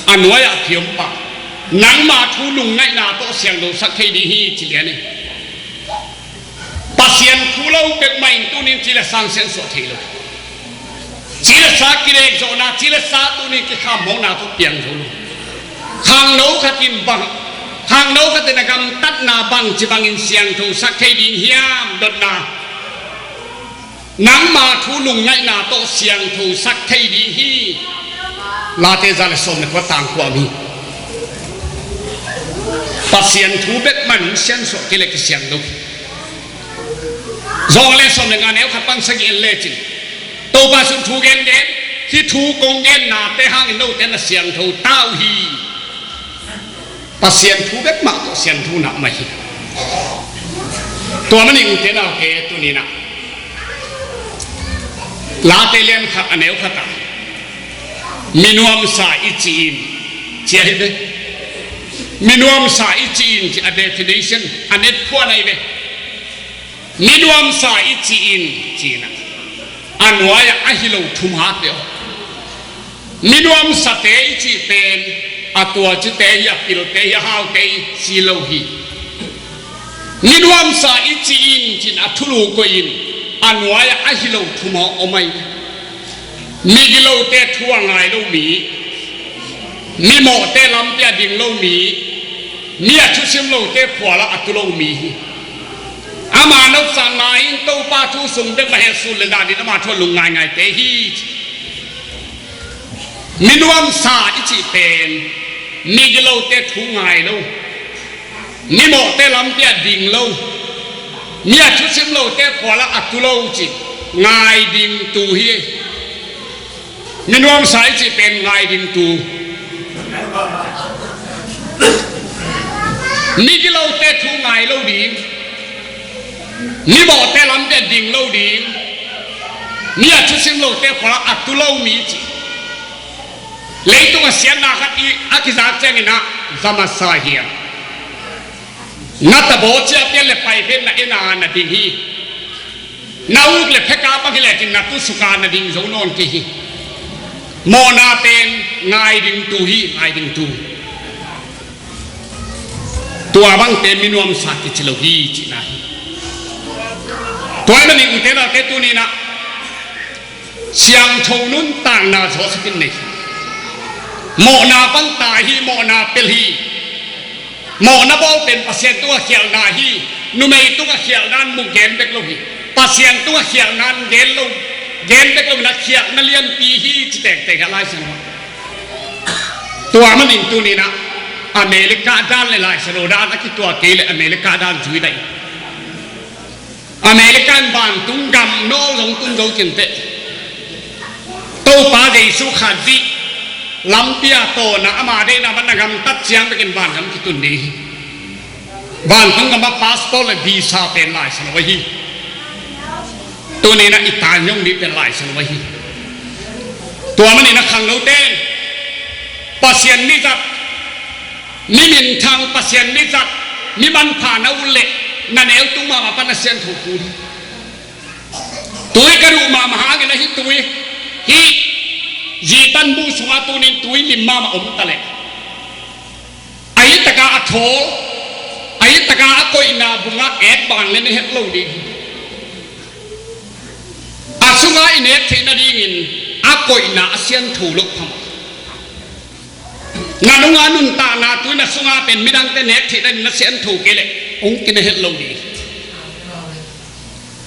A nuai-ah ki om pah. Nangma thu lungngaihna tawh siangthosak thei ding hi, ci lian hi. Pasian thu lo pek mah in tuni-in ci le sa siansuah thei lo. Ci le sa kinek zawhna, ci le sa tuni-in kikham mawkna tawh piang zo lo. Khangno khat in bang, khangno khat in a gamtatna bangci bangin siangthosak thei ding hiam? Dotna. Nangma thu lungngaihna tawh siangthosak thei ding hi. Late za le sawm le kua tang kua mi. Pasian thu bek mah in siansuah kei le kisiang lo. Zawng le sawm le nga neu khat pan sagih en lecin, Topa sung thu genggen, hih thu kong gennate hangin note na siangtho ta uh hi. Pasian thu bek mah tawh siangtho na mah hi. Tua manin ute naute, tuni-in ah Late lian khat a neu khat ah, minuamsa i ci in, ci ahi ve. Minuamsa i ci in ci a definition a net phuan ahi ve. Minuamsa i ci in, ci-in ah, a nuai-ah a hi lo thumate aw. Minuamsate i cih pen a tuacite hi, a pilte hi, a haute hi ci lo hi. Minuamsa i ci in ci-in a thulu koih in, a nuai-ah a hi lo thum aw om ahi. Migilote thu a ngai lo mi, mimawhte lampi a ding lo mi, mi a thusim lote phualah a tu lo mi hi. Ama nopsakna in Topa thu sung bek mah heh, sun le danin ama thu a lungngaingaite hi. Minuamsa i cih pen migilote thu ngai lo, mimawhte lampi a ding lo, mi a thusim lote phualah a tu lo cih ngaidingtu hi. Minuamsa i cih pen ngaidingtu. Migilote thu ngai lo ding, mimawhte lampi a ding lo ding, mi a thusim lote phualah a tu lo mi cih. Leitung a siatna khat i a kizak ciangin ah, za masa hiam? Na tabaw ciah pian le paiphen na en a na ding hi. Na uk le pheka bang hi lecin na tu suka na ding zo nawn kei hi. Mawhna pen ngaidingtu hi, ngaidingtu. Tua bangte minuamsa kici lo hi cihna hi. Tua ahih manin ute naute, tuni-in ah Siangtho nuntakna Joseph in nei. Mawhna pan tai hi, mawhna pel hi. Mawhna bawl pen Pasian tungah khialhna hi. Numei tungah khialhna in mu gen bek lo hi. Pasian tungah khialhna in gen lo, gen bek lo in a khialhna lianpi hi ci tektek hi a Lai Siangtho. Tua manin tuni-in ah America dan le Lai Siangtho dan a kituak kei leh America dan zui dah in. America in vantung gam nawl zong tun zo kinteh, Topa Jesu Khazih lampi a tawn a, ama deihna bang a gamtat ciang bekin vangam kitun ding hi. Vantung gam a passport le visa pen Lai Siangtho ahi. Tuni-in ah i tan zong ding pen Lai Siangtho ahi. Tua manin a khangnote in Pasian mi zat, mi minthang, Pasian mi zat, mi manpha na ut leh na neu tung mahmah pan na siangtho kul hi. Tui ka duh mahmah hangin ahi tui, hih Zi Tan bu sungah tuni-in tui lim mahmah om ta leh, a hi taka a thawl, a hi taka a koihna bungah et bang le na het lo ding hi. A sungah i nek theih nadingin a koihna a siangtho loh phamawh. Na nunga nuntakna tui na sungah pen midangte nek theih nading na siangtho kei leh hong kina het lo ding.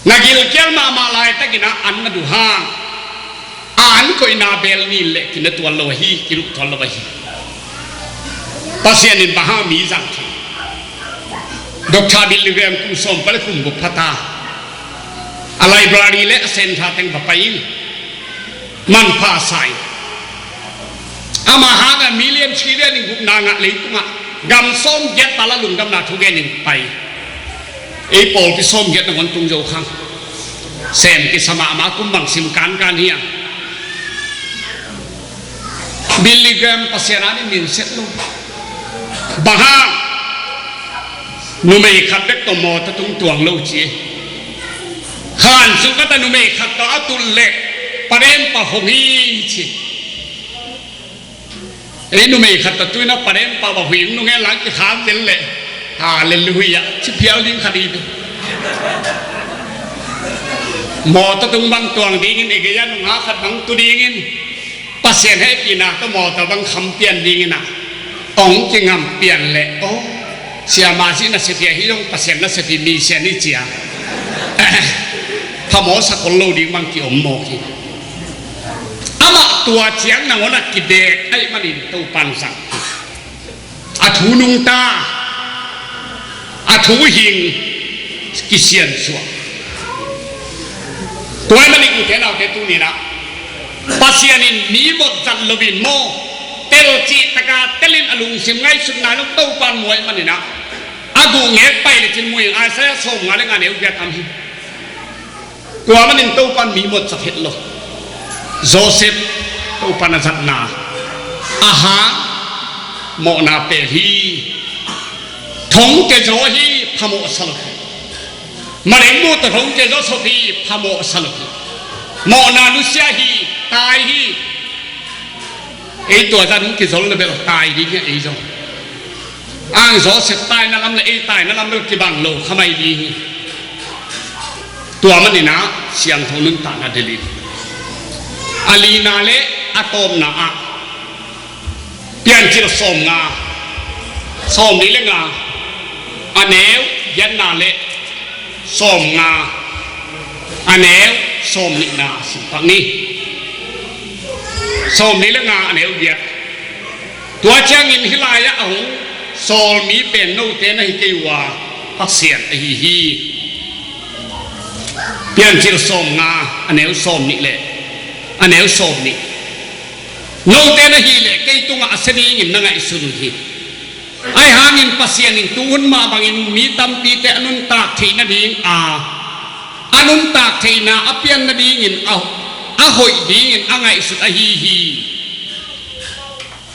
Na gilkial mahmah laitakin ah an na duh hang, a an koihna bel nin leh kina tuan lo ahi, kiruh tuan lo ahi. Pasian in bang hang mi zang thei? Doctor Billy Graham kum sawm pali kum guk pha ta. A library le a center teng va pai in. Manpha sa in. Ama hangah million trillion in gupna ngah leitungah gam sawmgiat pal a lungdamna thu genin pai. Ei pawlpi sawmgiat nangawn tung zo khang. Sem kisa mahmah, kum bang sim kankan hiam? Billy Graham Pasian a ding min set lo. Bang hang? Numei khat bek tawh mawtaw tung tuang lo ci. Khan sung khat a numei khat tawh a tut leh padem pau hong hi ci. Ei numei khat tawh tui na padem pau a huih nung en lang kikham zel leh, Halleluiah ci phial ding khat hi. Mawtaw tung bang tuang dingin, i gei a nungha khat bang tu dingin, Pasian hehpihna tawh mawtaw bang kham pian dingin ah, hong kingam pian leh, aw, siamah zi nasep hi a, hih zong Pasian nasep hi, mi sian hi ci a, phamawh sak ol lo ding bang kiom mawk hi. Amah tua ciang nangawn a kidek ahih manin Topan zang. A thu nungta, a thu hing kisiansuah. Tua ahih manin ute naute tuni-in ah Pasian in mi mawk zat loin maw, tel cih taka telin a lungsim ngaihsutna zong Topan mu ahih manin ah, a guh ngek pai lecin mu in, Isaiah sawmnga le nga neu giat tam hi. Tua manin Topan mi mawk zat het lo. Joseph Topan a zatna a hang mawhna pel hi. Thongkia zaw hi, phamawh sa lo hi. Maleng mu tawh thongkia zaw sop hi, phamawh sa lo hi. Mawhna nusia hi, tai hi. Ei tua zan hong kizol le bel tai ding hi a, ei zong. Ang Joseph taina lam le ei taina lam bel kibang lo kha mai ding hi. Tua manin ah siangtho nuntakna delin a lina le a tawpna ah Piancil sawmnga, sawmli le nga, a neu giatna le sawmnga, a neu sawmnihna sim pak ni. Sawmli le nga, a neu giat. Tua ciangin hih lai-ah a hong sawl mi pen note na hi kei uh a, Pasian ahi hi. Piancil sawmnga, a neu sawmnih le a neu sawmnih. Note na hih leh kei tungah a sia dingin na ngaihsun uh hi. Ahi hangin Pasian in tuhun mah bangin mi tampite a nuntak theih nading a, a nuntak theihna a pian nadingin a, a hoih dingin a ngaihsut ahi hi.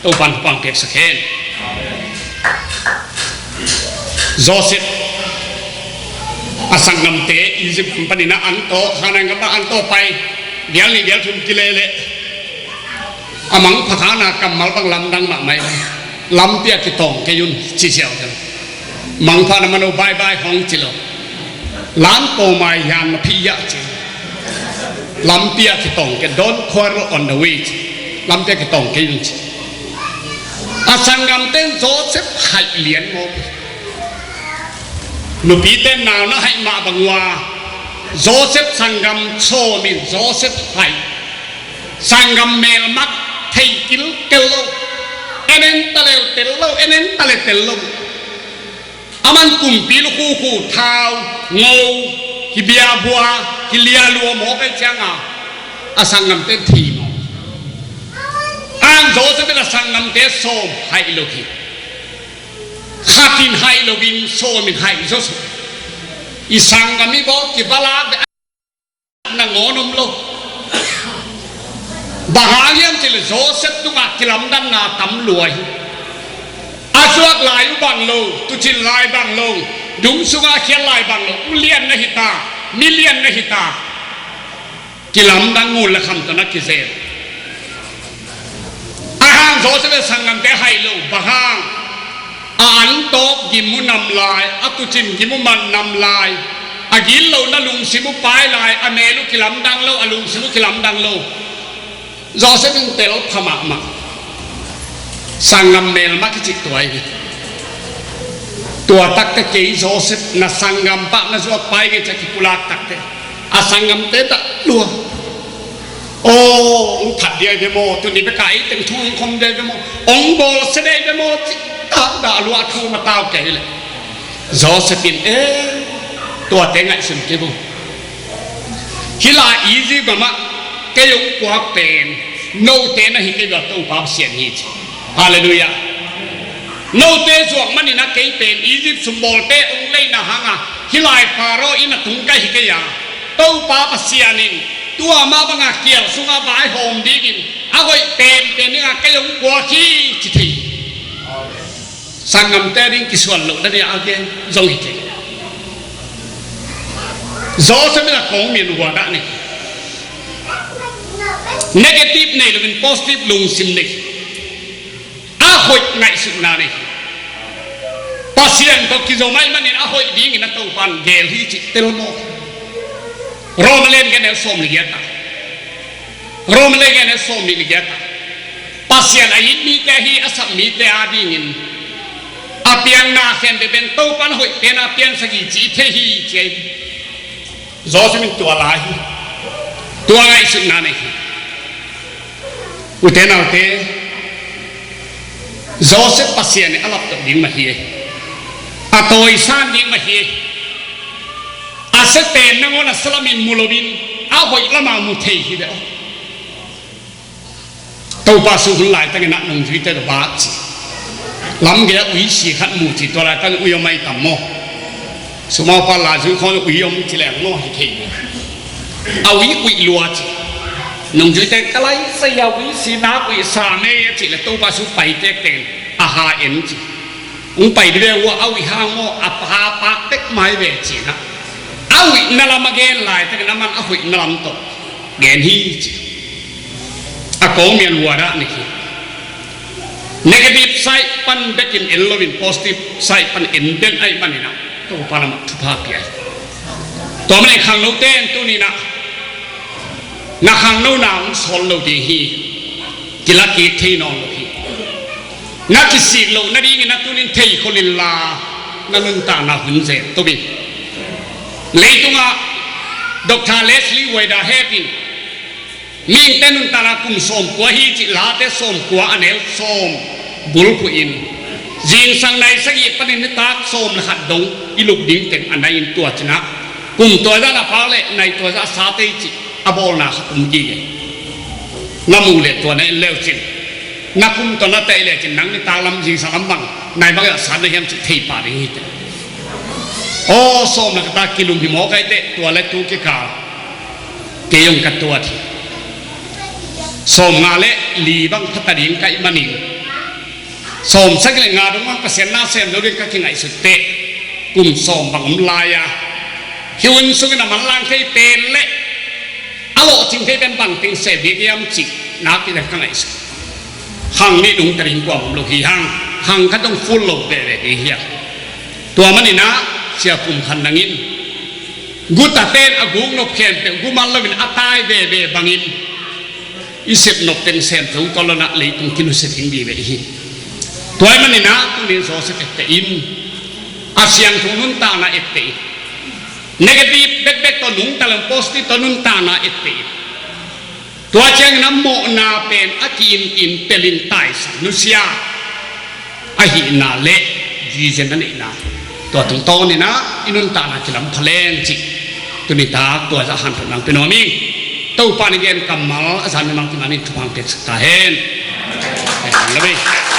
Topan thupha peksak hen. Joseph a sanggamte Egypt gam panin ah an tawh, Kanaan gam pan an tawh pai, gial nih gial thum kileleh, a mangpha kha na kammal bang lamdang mahmah hi. Lampi ah kitawng kei un ci siau ciang, mangpha na man uh bye bye hong ci lo. Lam pawh mai hian na phih hiah ci. Lampi ah kitawng kei, don't quarrel on the way ci. Lampi ah kitawng kei un ci. A sanggamte in Joseph haih lian mawk hi. Nupite nau na haih mah bang uh a, Joseph sanggam sawm in Joseph haih. Sanggam melmak thei kilkel lo. En en ta le tel lo, en en ta le tel lo. Aman kumpi lukhukhu thau ngo, kibiabua, kilialua mawk ahih cianga, a sanggamte thei mawk. Ang Joseph in a sanggamte sawm haih lo hi. Khat in haih lo in sawm in haih Joseph. I sanggam i bawl kivala nangawn om lo. Bang hang hiam cih leh Joseph tungah kilamdanna tam lua hi. A zuak lai uh bang lo, tuucin lai bang lo, dum sungah khial lai bang lo, ulian na hi ta, milian na hi ta. Kilamdang ngun le kham tawh na kizel. A hang Joseph le sanggamte haih lo, bang hang? A antawk gim uh nam lai, a tuucin gim uh man nam lai, a gitlohna lungsim uh pai lai, a mel uh kilamdang lo, a lungsim uh kilamdang lo. Joseph in tel pha mahmah. Sanggam melmak i cih tua hi. Tua takte kei Joseph na sanggam pah na zuak pai kei ci a kipulak takte a sanggamte dah lua. Aw, hong that dia ve maw, tuni beka ei teng thu hong khom dia ve maw, hong bawlsia dia ve maw, cih dah dah lua thu ma tau kei leh. Joseph in, eh, tuate ngaihsun kei vo. Hih lai Egypt gamah kei hong kuak pen note na hi kei uh a, Topa Pasian hi ci. Halleluiah. Note zuak manin a kei pen Egypt sumbawlte hong leina hanga hih lai Pharaoh inn a tung ka hi kei a, Topa Pasian in tua mah banga kial sunga vaihawm dingin a hoih penpen dinga kei hong kuak hi ci thei. Sanggamte ding kisuan loh na dia a gen zong hi kei. Joseph in a kong mian hua dah nei. Negative nei loin positive lungsim nei. A hoih ngaihsutna nei. Pasian tawh kizom ahih manin a hoih dingin a Topan gel hi cih tel maw. Roma lian giat neu sawm le giat ah. Roma lian giat neu sawm le giat ah. Pasian a it mite ahi a sap mite adingin a piang na khempeuh pen Topan hoih pen a piang sagih ci thei hi ci ahi. Joseph in tua lai hi. Tua ngaihsutna nei hi. Ute naute, Joseph Pasian in a laptoh ding mah hi. A tawisan ding mah hi. A sia pen nangawn a sia lamin mu loin a hoih lama mu thei hi ve aw. Topa sung hun laitakin a nungzuite tawh bak ci. Lamgei ah ui si khat mu ci, tua laitakin ui om ahi tam maw. Sumaupa la zui khawng ui om ci leng maw hi thei maw. A ui ui lua ci. Nungzuite ka lai sai a ui si nak ui sa mei a ci le Topa sung pai tektek in a ha en ci. Hong pai dih ve uh a, a uih hang maw, a pa pak tek mai ve ci-in ah. A uihna lam a gen laitakin aman a hoihna lam tawh gen hi ci. A kong mian hua dah nei hi. Negative side pan bekin en loin positive side pan en den ahih manin ah Topa lamah thupha pia hi. Tua manin khangnote in tuni-in ah na khangnona hong sawl lo ding hi. Kilakik thei nawn lo hi. Na kisik loh nadingin a tunin theikhol inla na nuntakna hun zel to in. Leitungah Doctor Leslie Whitehead in mihingte nuntakna kum sawmkua hi cih Late sawmkua a neu sawm bulphuh in zingsang nai sagih panin nitak sawm le khat dong i lup ding teng a nai in tua cinah kum tua zah na phak leh nai tua zah a sate hi cih a bawlna khat um gige. Na muh leh tua na en leucin na kum tawh na taih lecin nang nitak lam zingsang lam bang nai bang a sat na hiam cih thei pah ding hi teh. Aw sawm na ka ta kilum hi maw kai teh tua le tu kikal kei hong ka tuat hi. Sawm nga le li bang phata ding ka ih manin sawm sagih le nga dong bang Pasian na sem lo ding ka kingaihsut teh kum sawm bang om lai-a hih hun sungin a manlang thei pen le a lawhcing thei pen bang teng se bik hiam cih nakpi tak ka ngaihsut. Khang nih dong ta ding kuam om lo hi hang, khang khat dong full lo veve hi hiam. Tua maninah sia pum khan nangin Guta ten a guk nop khempeuh gumal loin a tai veve bangin i sep nop teng sem zo tawh lo-in ah leitung kinusia ding vive i hi. Tua ahih manin ah tuni-in Joseph etteh in, a siangtho nuntakna etteh in, negative bekbek tawh nungta lo-in positive tawh nuntakna etteh in, tua ciangin a mawhna pen a ki-in ki-in pelin taisan nusia ahihna le vision a neihna, tua tungtawnin ah i nuntakna kilam pha leng cih tuni tak tua zah hanthawn nang pia nuam ing. Topa in i gen kammal a zan mimang kimanin thupha hong piaksak ta hen. Amen.